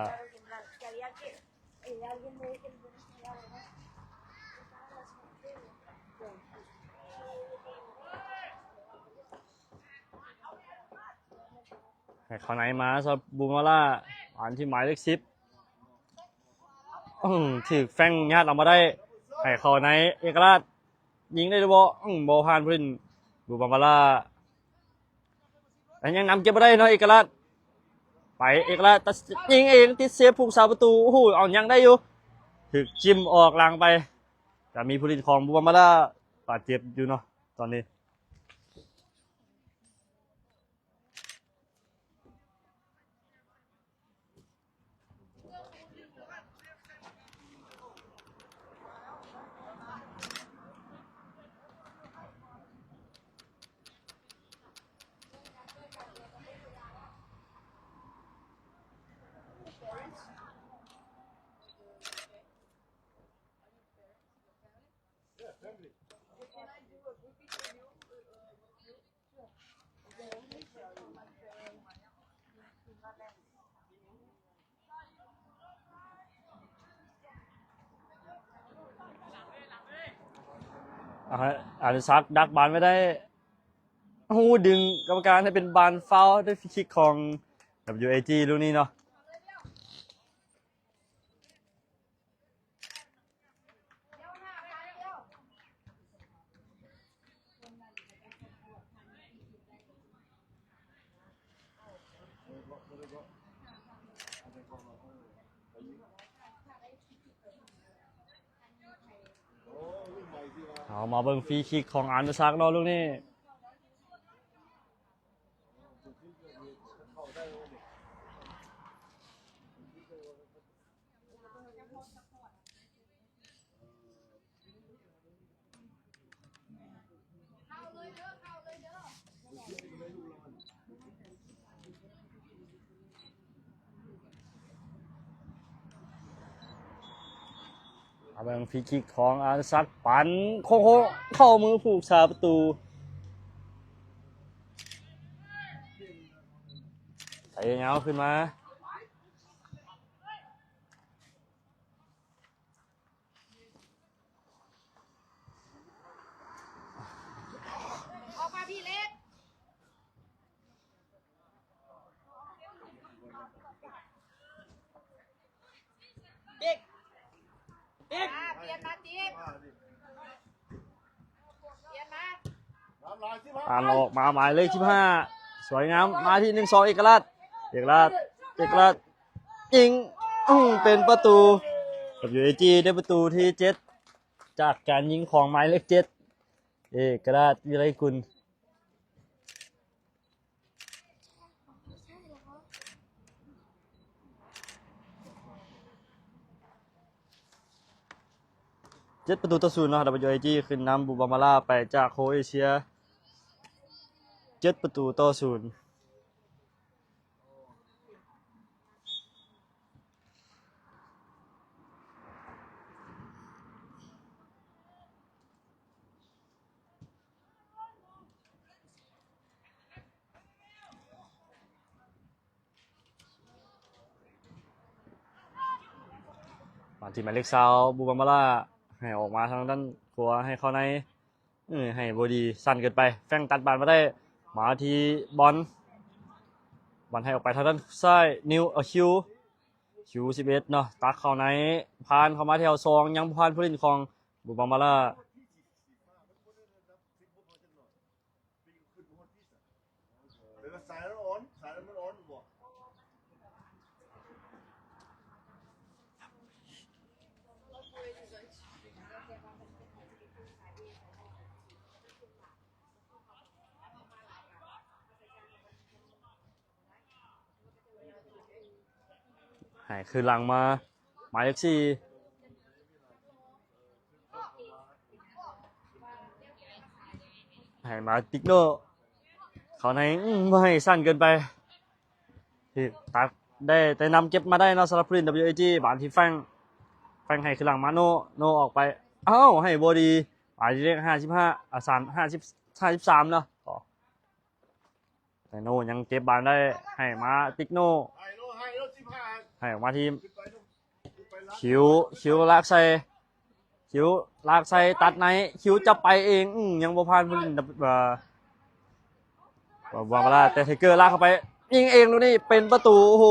ໃຫ້ເຂົ້າໃນມາສຳລັບບູມາລາ ອັນທີ່ໝາຍເລກສິບ ອືມ ຖືກແຟງຍາດເອົາມາໄດ້ ໃຫ້ເຂົ້າໃນ ເອກະລາດ ຍິງໄດ້ຫຼືບໍ່? ອືມ ບໍ່ຜ່ານຜູ້ຫຼິ້ນ ບູມາລາ ແຕ່ຍັງນຳເກັບບໍ່ໄດ້ເນາະ ເອກະລາດ ໄປ ເອກະລາດ ຕັດ ຍິງເອງ ຕິດເຊບຜູ້ຮັກສາປະຕູ ໂອ້ໂຫ ເອົາຍັງໄດ້ຢູ່ ຖືກຈິ້ມອອກຫຼັງໄປ ຈະມີຜູ້ຫຼິ້ນຂອງບູມາລາບາດເຈັບຢູ່ເນາະ ຕອນນີ້. ອາ ອານຸສັກດັກບານໄວ້ໄດ້ ໂອ້ໂຫ ດຶງກຳມະການໃຫ້ເປັນບານຟາວ ໄດ້ຟຣີຄິກຂອງ WAG ລູກນີ້ເນາະ. ເອົາມາເບິ່ງຟຣີຄິກຂອງອານຸສັກເນາະ ລູກນີ້. ເຂົ້າເລີຍເດີ ເຂົ້າເລີຍເດີ. ເບິ່ງຟຣີຄິກຂອງອານຸສັກ ປັ່ນໂຄ້ງໆ ເຂົ້າມືຜູ້ຮັກສາປະຕູ ໄຖຍາວຂຶ້ນມາ. ອອກມາພີ້ເລັກ ອ່າ ປ່ຽນມາຕິບ ປ່ຽນມາ ອ່ານອອກມາໝາຍເລກສິບຫ້າ ສວຍງາມ ມາທີ່ໜຶ່ງສອງ ເອກະລາດ ເອກະລາດ ເອກະລາດ ຍິງ ອືມ ເປັນປະຕູ WAG ໄດ້ປະຕູທີເຈັດ ຈາກການຍິງຂອງໝາຍເລກເຈັດ ເອກະລາດ ວິໄລກຸນ. ເຈັດປະຕູຕໍ່ສູນເນາະ WAG ຂຶ້ນນຳບູບາມາລາໄປຈາກໂຄເອເຊຍ ເຈັດປະຕູຕໍ່ສູນ. ມາທີ່ໝາຍເລກຊາວ ບູບາມາລາ ໃຫ້ອອກມາທາງດ້ານຂວາ ໃຫ້ເຂົ້າໃນ ເອີ ໃຫ້ບໍ່ດີ ສັ້ນເກີນໄປ ແຟງຕັດບານມາໄດ້ ມາທີ່ບອນ ບອນໃຫ້ອອກໄປທາງດ້ານຊ້າຍ ນິວ ເອີ ຄິວ ຄິວສິບເອັດເນາະ ຕັກເຂົ້າໃນ ຜ່ານເຂົ້າມາແຖວສອງ ຍັງບໍ່ຜ່ານຜູ້ຫຼິ້ນຂອງ ບູບາມາລາ ໃຫ້ຄືນຫຼັງມາ ໝາຍເລກສີ່ ໃຫ້ມາຕິກໂນ ເຂົ້າໃນ ອືມ ບໍ່ໃຫ້ສັ້ນເກີນໄປ ທີ່ຕັດໄດ້ ແຕ່ນຳເກັບມາໄດ້ເນາະ ສຳລັບຜູ້ຫຼິ້ນ WAG ບານທີ່ແຟງ ແຟງໃຫ້ຄືນຫຼັງມາໂນ ໂນອອກໄປ ເອົ້າ ໃຫ້ບໍ່ດີ ໝາຍເລກຫ້າສິບຫ້າ ອາ ສາມ ຫ້າສິບ ຫ້າສິບສາມເນາະ ແຕ່ໂນຍັງເກັບບານໄດ້ ໃຫ້ມາຕິກໂນ ໃຫ້ອອກມາທີ່ຄິວ ຄິວລາກໃສ່ ຄິວລາກໃສ່ ຕັດໃນ ຄິວຈັບໄປເອງ ອືມ ຍັງບໍ່ຜ່ານຜູ້ຫຼິ້ນ ເອີ ບາມາລາ ແຕ່ໄທເກີລາກເຂົ້າໄປ ຍິງເອງລູກນີ້ ເປັນປະຕູ ໂອ້ໂຫ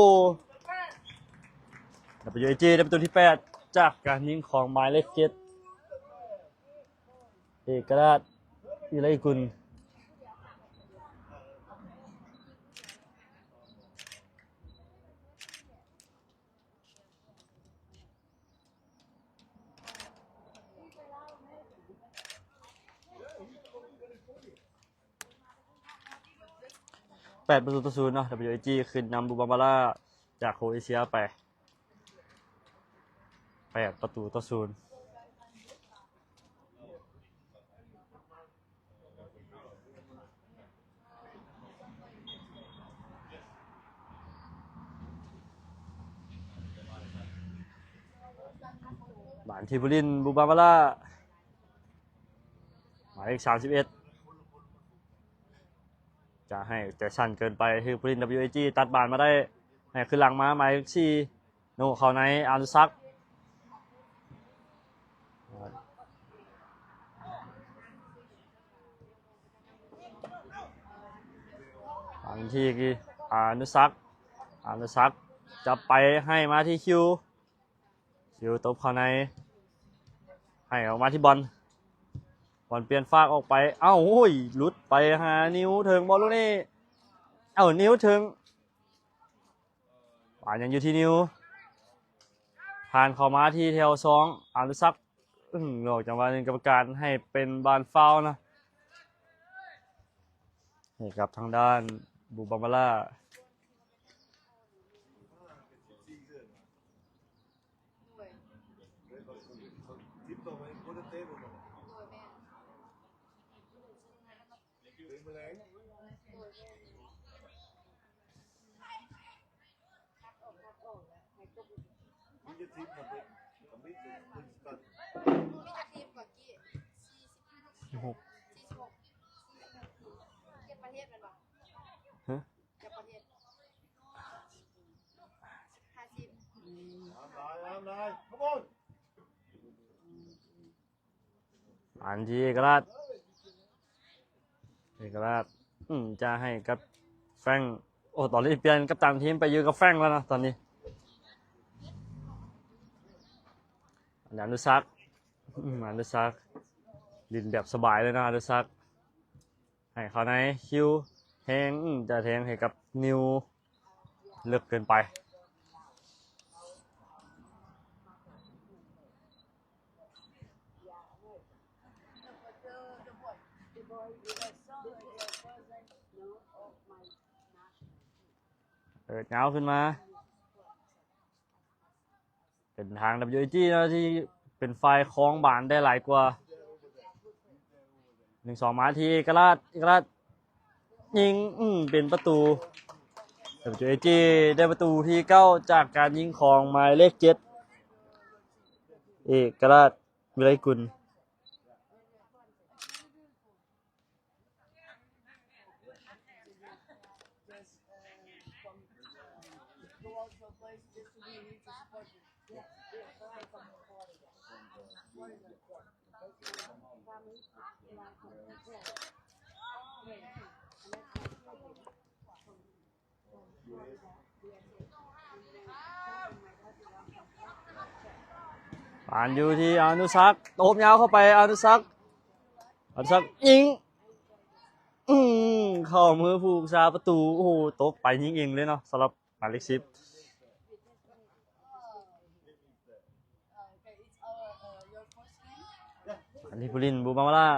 WAG ໄດ້ປະຕູທີແປດ ຈາກການຍິງຂອງໝາຍເລກເຈັດ ເອກະລາດ ວິໄລກຸນ. ແປດປະຕູຕໍ່ສູນເນາະ WAG ຂຶ້ນນຳບູບາມາລາ ຈາກໂຄເອເຊຍໄປ ແປດປະຕູຕໍ່ສູນ. ບານທີ່ຜູ້ຫຼິ້ນ ບູບາມາລາ ໝາຍເລກສາມສິບເອັດ ຈະໃຫ້ແຕ່ສັ້ນເກີນໄປ ຄືຜູ້ຫຼິ້ນ WAG ຕັດບານມາໄດ້ ໃຫ້ຄືນຫຼັງມາ ໝາຍເລກສີ່ ໂນເຂົ້າໃນ ອານຸສັກ ອັນທີ່ອານຸສັກ ອານຸສັກ ຈັບໄປໃຫ້ມາທີ່ຄິວ ຄິວຕົບເຂົ້າໃນ ໃຫ້ອອກມາທີ່ບອນ ບອນປ່ຽນຟາກອອກໄປ ເອົ້າ ໂອ້ຍ ຫຼຸດໄປຫານິວເຖິງບໍ່ລູກນີ້ ເອົ້າ ນິວເຖິງ ບານຍັງຢູ່ທີ່ນິວ ຜ່ານເຂົ້າມາທີ່ແຖວສອງ ອານຸສັກ ອືມ ອອກຈັງຫວະໜຶ່ງ ກຳມະການໃຫ້ເປັນບານຟາວນະ ໃຫ້ກັບທາງດ້ານບູບາມາລາ ມັນຈະທິບ ມັນຈະ ມັນຈະ ມີຈັກທີມກ່ອນກີ້? ສີ່ສິບຫົກ ສີ່ສິບຫົກ ເຈັດປະເທດແມ່ນບໍ່? ຮະ? ເຈັດປະເທດ ຫ້າສິບ ອືມ ອັນທີ່ເອກະລາດ ເອກະລາດ ອືມ ຈະໃຫ້ກັບແຟງ ໂອ້ ຕອນນີ້ປ່ຽນກັບຕັນທີມໄປຢູ່ກັບແຟງແລ້ວເນາະຕອນນີ້ ອະນຸສັກ ອືມ ອະນຸສັກ ຫຼິ້ນແບບສະບາຍເລີຍເນາະ ອະນຸສັກ ໃຫ້ເຂົ້າໃນ ຄິວ ແທງ ອືມ ຈະແທງໃຫ້ກັບນິວ ເລິກເກີນໄປ. ເປີດຍາວຂຶ້ນມາ ເປັນທາງ WAG ເນາະ ທີ່ເປັນຝ່າຍຄອງບານໄດ້ຫຼາຍກວ່າ. ໜຶ່ງສອງ ມາທີ່ເອກະລາດ ເອກະລາດ ຍິງ ອືມ ເປັນປະຕູ WAG ໄດ້ປະຕູທີເກົ້າ ຈາກການຍິງຂອງໝາຍເລກເຈັດ ເອກະລາດ ວິໄລກຸນ. ບານຢູ່ທີ່ອະນຸສັກ ໂຕບຍາວເຂົ້າໄປ ອະນຸສັກ ອະນຸສັກຍິງ ອືມ ເຂົ້າມືຜູ້ຮັກສາປະຕູ ໂອ້ໂຫ ຕົກໄປຍິງເອງເລີຍເນາະ ສຳລັບໝາຍເລກສິບ. ອັນນີ້ຜູ້ຫຼິ້ນບູບາມາລາ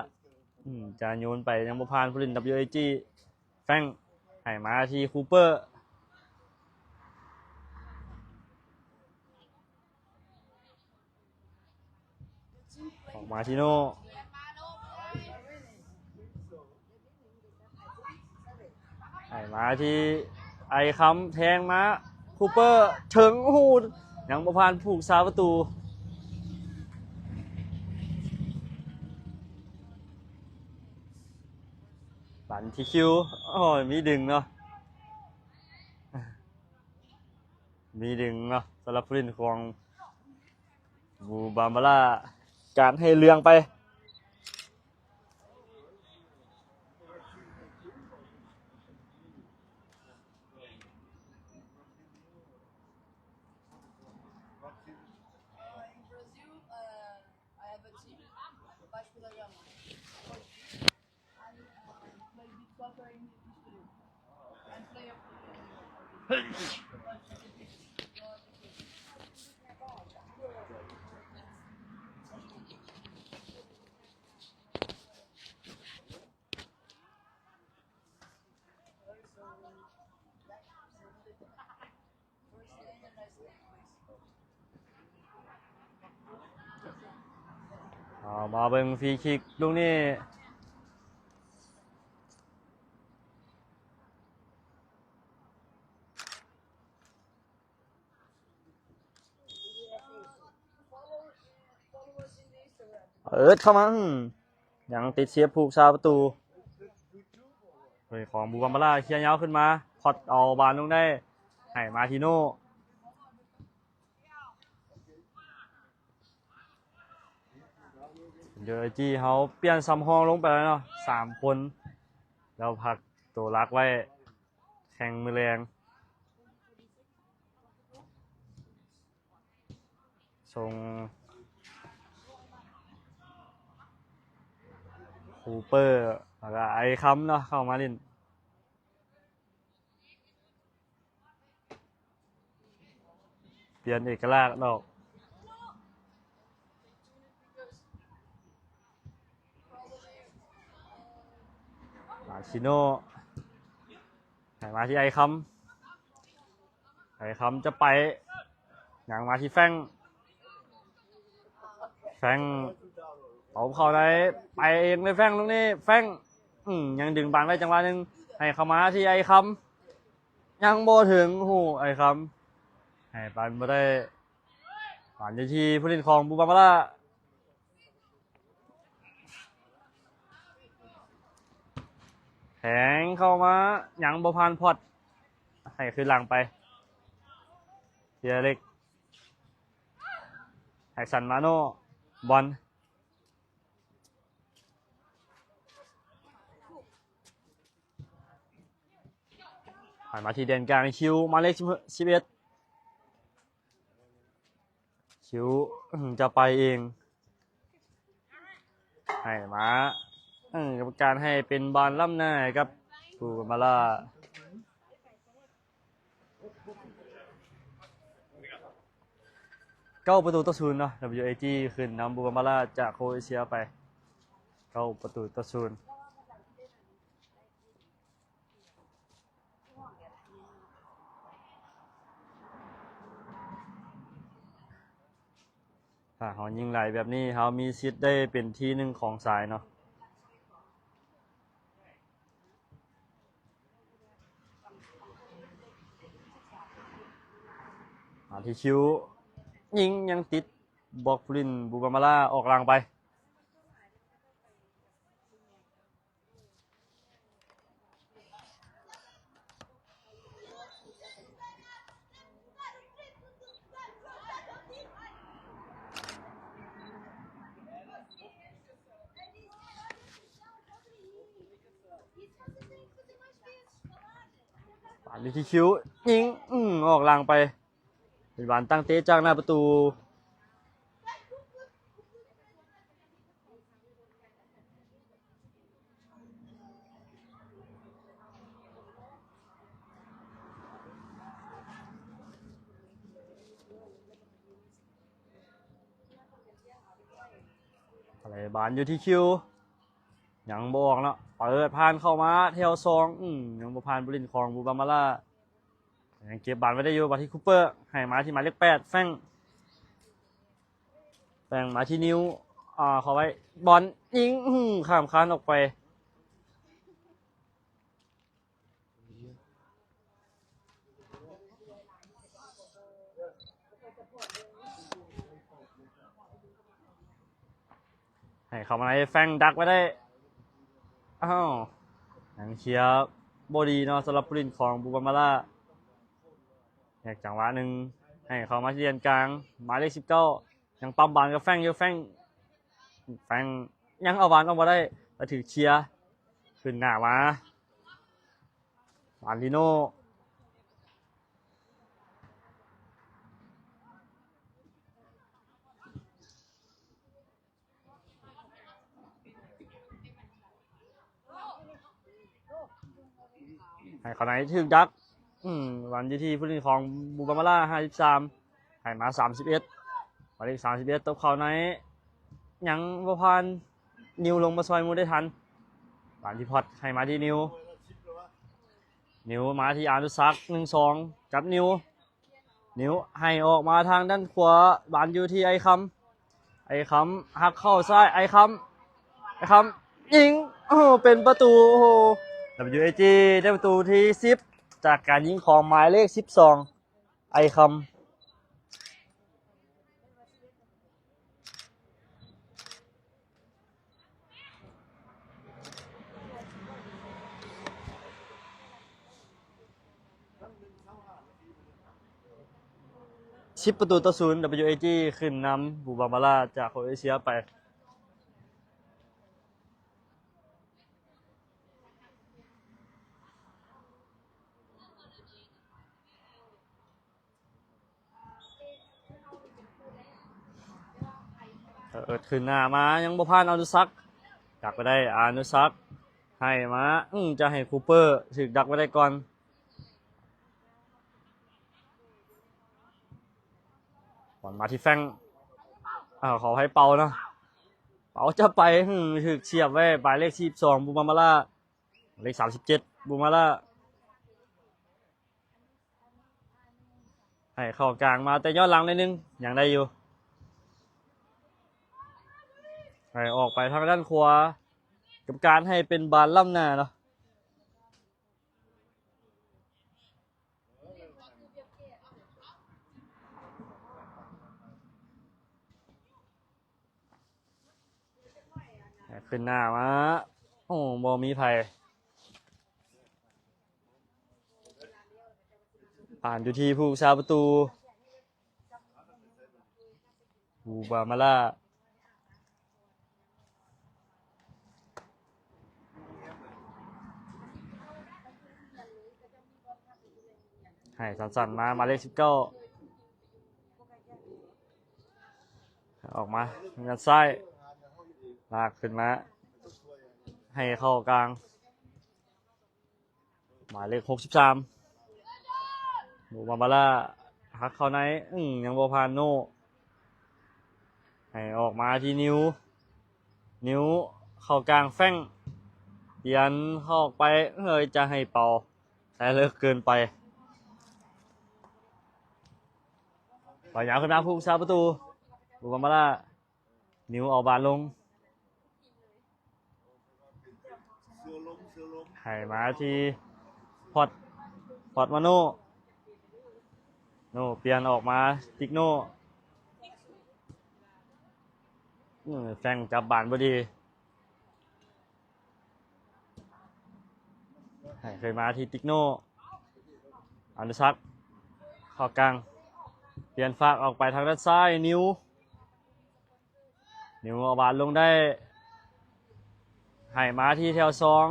ອືມ ຈະໂຍນໄປຍັງບໍ່ຜ່ານຜູ້ຫຼິ້ນ WAG ແຟງ ໃຫ້ມາທີ່ຄູເປີ ອອກມາທີ່ໂນ ໃຫ້ມາທີ່ໄອຄຳ ແທງມາຄູເປີ ເຖິງ ໂອ້ໂຫ ຍັງບໍ່ຜ່ານຜູ້ຮັກສາປະຕູ ປັນທີ່ຄິວ ໂອ້ຍ ມີດຶງເນາະ ມີດຶງເນາະ ສຳລັບຜູ້ຫຼິ້ນຂອງ ບູບາມບາລາ ການໃຫ້ເລື່ອງໄປ ເອົາ ມາເບິ່ງຟຣີຄິກລູກນີ້ ເປີດເຂົ້າມາ ອືມ ຍັງຕິດສຽບຜູ້ຮັກສາປະຕູ ເປັນຂອງບູບາມບາລາ ເຄຍຍາວຂຶ້ນມາ ພອດເອົາບານລົງໄດ້ ໃຫ້ມາທີໂນ ເດີຈີເຮົາປ່ຽນສຳຮອງລົງໄປແລ້ວເນາະ ສາມຄົນ ແລ້ວພັກໂຕຫຼັກໄວ້ ແຂ່ງມື້ແລງ ສົ່ງຄູເປີ ແລ້ວກະໄອຄຳເນາະ ເຂົ້າມາຫຼິ້ນ ປ່ຽນເອກະລາດອອກ ມາຊິໂນ ໃຫ້ມາທີ່ໄອຄຳ ໄອຄຳຈະໄປ ຍັງມາທີ່ແຟງ ແຟງ ເອົາເຂົ້າໃນ ໄປເອງເລີຍແຟງ ລູກນີ້ ແຟງ ອືມ ຍັງດຶງບານໄວ້ຈັງຫວະໜຶ່ງ ໃຫ້ເຂົ້າມາທີ່ໄອຄຳ ຍັງບໍ່ເຖິງ ໂອ້ໂຫ ໄອຄຳ ໃຫ້ປານບໍ່ໄດ້ ບານຢູ່ທີ່ຜູ້ຫຼິ້ນຂອງບູບາມາລາ ແທງເຂົ້າມາ ຍັງບໍ່ຜ່ານພອດ ໃຫ້ຄືນຫຼັງໄປ ເທຍເລັກ ໃຫ້ສັນມາໂນ ບອນ ໃຫ້ມາທີ່ແດນກາງ ຄິວ ໝາຍເລກສິບ ສິບເອັດ ຄິວ ອືມ ຈະໄປເອງ ໃຫ້ມາ ເອີ ກຳມະການໃຫ້ເປັນບານລ້ຳໜ້າໃຫ້ກັບບູບາມາລາ ເກົ້າປະຕູຕໍ່ສູນເນາະ WAG ຂຶ້ນນຳບູບາມາລາຈາກໂຄເອເຊຍໄປ ເກົ້າປະຕູຕໍ່ສູນ. ຖ້າເຮົາຍິງຫຼາຍແບບນີ້ ເຮົາມີສິດໄດ້ເປັນທີໜຶ່ງຂອງສາຍເນາະ. ມາທີ່ຄິວ ຍິງຍັງຕິດບລັອກຜູ້ຫຼິ້ນ ບູບາມາລາອອກຫຼັງໄປ. ບານຢູ່ທີ່ຄິວ ຍິງ ອືມ ອອກຫຼັງໄປ ເປັນບານຕັ້ງເຕະຈາກໜ້າປະຕູ. ບານຢູ່ທີ່ຄິວ ຍັງບໍ່ອອກເນາະ ເປີດຜ່ານເຂົ້າມາແຖວສອງ ອືມ ຍັງບໍ່ຜ່ານຜູ້ຫຼິ້ນຂອງບູບາມາລາ ຍັງເກັບບານໄວ້ໄດ້ຢູ່ ມາທີ່ຄູເປີ ໃຫ້ມາທີ່ໝາຍເລກແປດ ແຟງ ແຟງມາທີ່ນິວ ອ່າ ເຂົ້າໄວ້ ບອນຍິງ ອືມ ຂ້າມຄານອອກໄປ. ໃຫ້ເຂົ້າມາໃນ ແຟງດັກໄວ້ໄດ້ ອ້າວ ຍັງເຄຍບໍ່ດີເນາະ ສຳລັບຜູ້ຫຼິ້ນຂອງບູບາມາລາ ແຍກຈັງຫວະໜຶ່ງ ໃຫ້ເຂົ້າມາທີ່ແດນກາງ ໝາຍເລກສິບເກົ້າ ຍັງປ້ຳບານກັບແຟງຢູ່ ແຟງ ແຟງຍັງເອົາບານອອກມາໄດ້ ແຕ່ຖືກເຄຍ ຂຶ້ນໜ້າມາ ມາລິໂນ ໃຫ້ເຂົ້າໃນ ຖືກດັກ ອືມ ບານຢູ່ທີ່ຜູ້ຫຼິ້ນຂອງບູບາມາລາ ຫ້າສິບສາມ ໃຫ້ມາ ສາມສິບເອັດ ໝາຍເລກ ສາມສິບເອັດ ຕົບເຂົ້າໃນ ຍັງບໍ່ຜ່ານ ນິວລົງມາຊ່ອຍໝູ່ໄດ້ທັນ ບານທີ່ພອດ ໃຫ້ມາທີ່ນິວ ນິວມາທີ່ອານຸສັກ ໜຶ່ງສອງ ກັບນິວ ນິວໃຫ້ອອກມາທາງດ້ານຂວາ ບານຢູ່ທີ່ໄອຄຳ ໄອຄຳຫັກເຂົ້າຊ້າຍ ໄອຄຳ ໄອຄຳຍິງ ໂອ້ ເປັນປະຕູ ໂອ້ WAG ໄດ້ປະຕູທີສິບ ຈາກການຍິງຂອງໝາຍເລກສິບສອງ ໄອຄຳ. ສິບປະຕູຕໍ່ສູນ WAG ຂຶ້ນນຳບູບາມາລາຈາກໂຄເອເຊຍໄປ. ເປີດຂຶ້ນໜ້າມາ ຍັງບໍ່ຜ່ານອານຸສັກ ດັກໄປໄດ້ອານຸສັກ ໃຫ້ມາ ອື ຈະໃຫ້ຄູເປີ ຖືກດັກໄປໄດ້ກ່ອນ ບອນມາທີ່ແຟງ ເອົາ ຂໍໃຫ້ເປົາເນາະ ເປົາຈະໄປ ອື ຖືກສຽບໄວ້ ໝາຍເລກສີ່ສິບສອງ ບູມາມາລາ ເລກສາມສິບເຈັດ ບູມາລາ ໃຫ້ເຂົ້າກາງມາ ແຕ່ຍ້ອນຫຼັງໜ້ອຍໜຶ່ງ ຍັງໄດ້ຢູ່ ໃຫ້ອອກໄປທາງດ້ານຂວາ ກຳມະການໃຫ້ເປັນບານລ້ຳໜ້າເນາະ ຂຶ້ນໜ້າມາ ໂອ້ ບໍ່ມີໃຜ ຫ ຜ່ານຢູ່ທີ່ຜູ້ຮັກສາປະຕູ ບູບາມາລາ ໃຫ້ສັ້ນໆມາ ໝາຍເລກສິບເກົ້າ ອອກມາທາງດ້ານຊ້າຍ ລາກຂຶ້ນມາ ໃຫ້ເຂົ້າກາງ ໝາຍເລກຫົກສິບສາມ ໂນບາບາລາ ຫັກເຂົ້າໃນ ອືມ ຍັງບໍ່ຜ່ານໂນ ໃຫ້ອອກມາທີ່ນິວ ນິວເຂົ້າກາງແຟງ ປ່ຽນເຂົ້າອອກໄປ ເອີຍ ຈະໃຫ້ເປົ່າ ແຕ່ເລິກເກີນໄປ ບາຍາວຂຶ້ນມາຜູ້ຮັກສາປະຕູ ໂນບາບາລາ ນິວເອົາບານລົງ ໃຫ້ມາທີ່ພອດ ພອດມາໂນ ໂນປ່ຽນອອກມາຕິກໂນ ອືມ ແຟງຈັບບານບໍ່ດີ ໃຫ້ຄືນມາທີ່ຕິກໂນ ອານຸສັກ ເຂົ້າກາງ ປ່ຽນຟາກອອກໄປທາງດ້ານຊ້າຍ ນິວ ນິວເອົາບານລົງໄດ້ ໃຫ້ມາທີ່ແຖວສອງ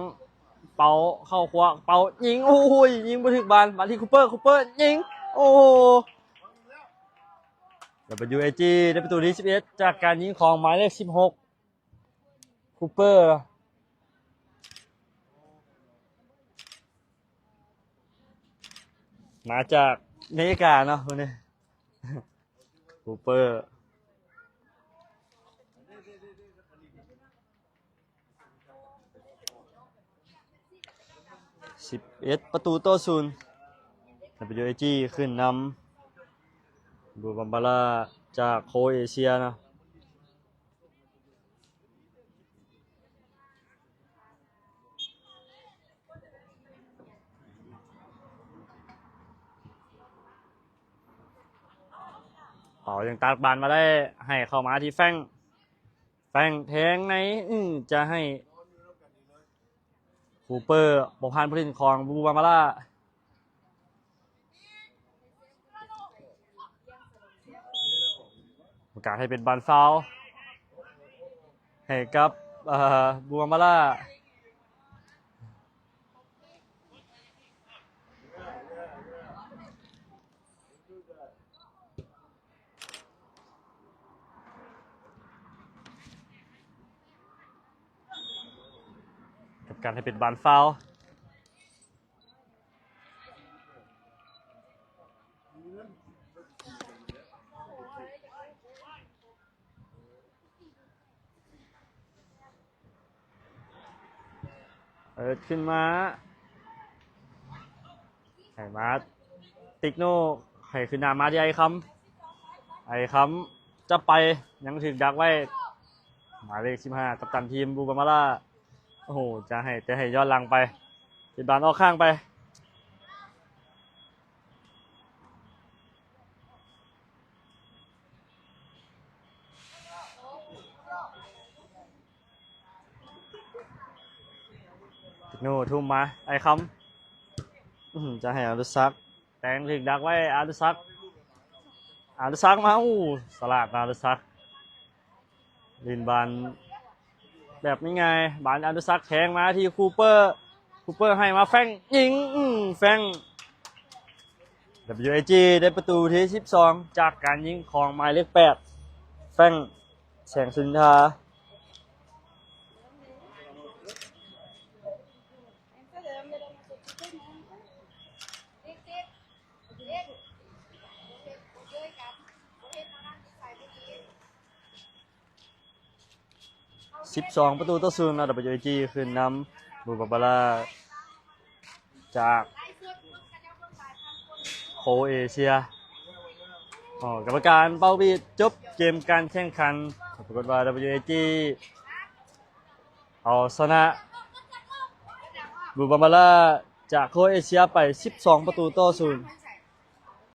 ເປົ່າເຂົ້າຂວາ ເປົ່າຍິງ ໂອ້ຍ ຍິງບໍ່ຖືກບານ ມາທີ່ຄູເປີ ຄູເປີຍິງ ໂອ້ໂຫ ດັບເບິນຢູເອຈີ ໄດ້ປະຕູທີສິບເອັດ ຈາກການຍິງຂອງໝາຍເລກສິບຫົກ ຄູເປີ ມາຈາກເມກາເນາະ ຄົນນີ້ ຄູເປີ ສິບເອັດປະຕູຕໍ່ສູນ ດັບເບິນຢູເອຈີ ຂຶ້ນນຳ ບູບາມາລາ ຈາກໂຄເອເຊຍເນາະ. ເປົາຍັງຕັດບານມາໄດ້ ໃຫ້ເຂົ້າມາທີ່ແຟງ ແຟງແທງໃນ ອື ຈະໃຫ້ຄູເປີ ບໍ່ຜ່ານຜູ້ຫຼິ້ນຂອງບູບາມາລາ. ໂອກາດໃຫ້ເປັນບານຟາວ ໃຫ້ກັບ ເອີ ບູມາມາລາ ກັບການໃຫ້ເປັນບານຟາວ. ເປີດຂຶ້ນມາ ໃຫ້ມາຕິກໂນ ໃຫ້ຂຶ້ນໜ້າມາທີ່ໄອຄຳ ໄອຄຳຈັບໄປ ຍັງຖືກດັກໄວ້ ໝາຍເລກສິບຫ້າ ກັບຕັນທີມບູບາມາລາ. ໂອ້ໂຫ ຈະໃຫ້ ຈະໃຫ້ຍ້ອນຫຼັງໄປ ເປັນບານອອກຂ້າງໄປ. ໂນ ທຸ່ມມາ ໄອຄຳ ອື ຈະໃຫ້ອານຸສັກ ແຕງຖືກດັກໄວ້ ອານຸສັກ ອານຸສັກມາ ໂອ້ ສະຫຼາດອານຸສັກ ຫຼິ້ນບານແບບງ່າຍໆ ບານອານຸສັກແທງມາທີ່ຄູເປີ ຄູເປີໃຫ້ມາແຟງ ຍິງ ອື ແຟງ ດັບເບິນຢູເອຈີ ໄດ້ປະຕູທີສິບສອງ ຈາກການຍິງຂອງໝາຍເລກແປດ ແຟງ ແສງສຸນທາ. ສິບສອງປະຕູຕໍ່ສູນ ອາ ດັບເບິນຢູ ເອ ຈີ ຂຶ້ນນຳ ບູບາບາລາ ຈາກໂຄເອເຊຍ. ອໍ ກຳມະການເປົ່າບີດຈົບເກມການແຂ່ງຂັນ ປາກົດວ່າ ດັບເບິນຢູ ເອ ຈີ ເອົາຊະນະ ບູບາບາລາ ຈາກໂຄເອເຊຍໄປ ສິບສອງປະຕູຕໍ່ສູນ.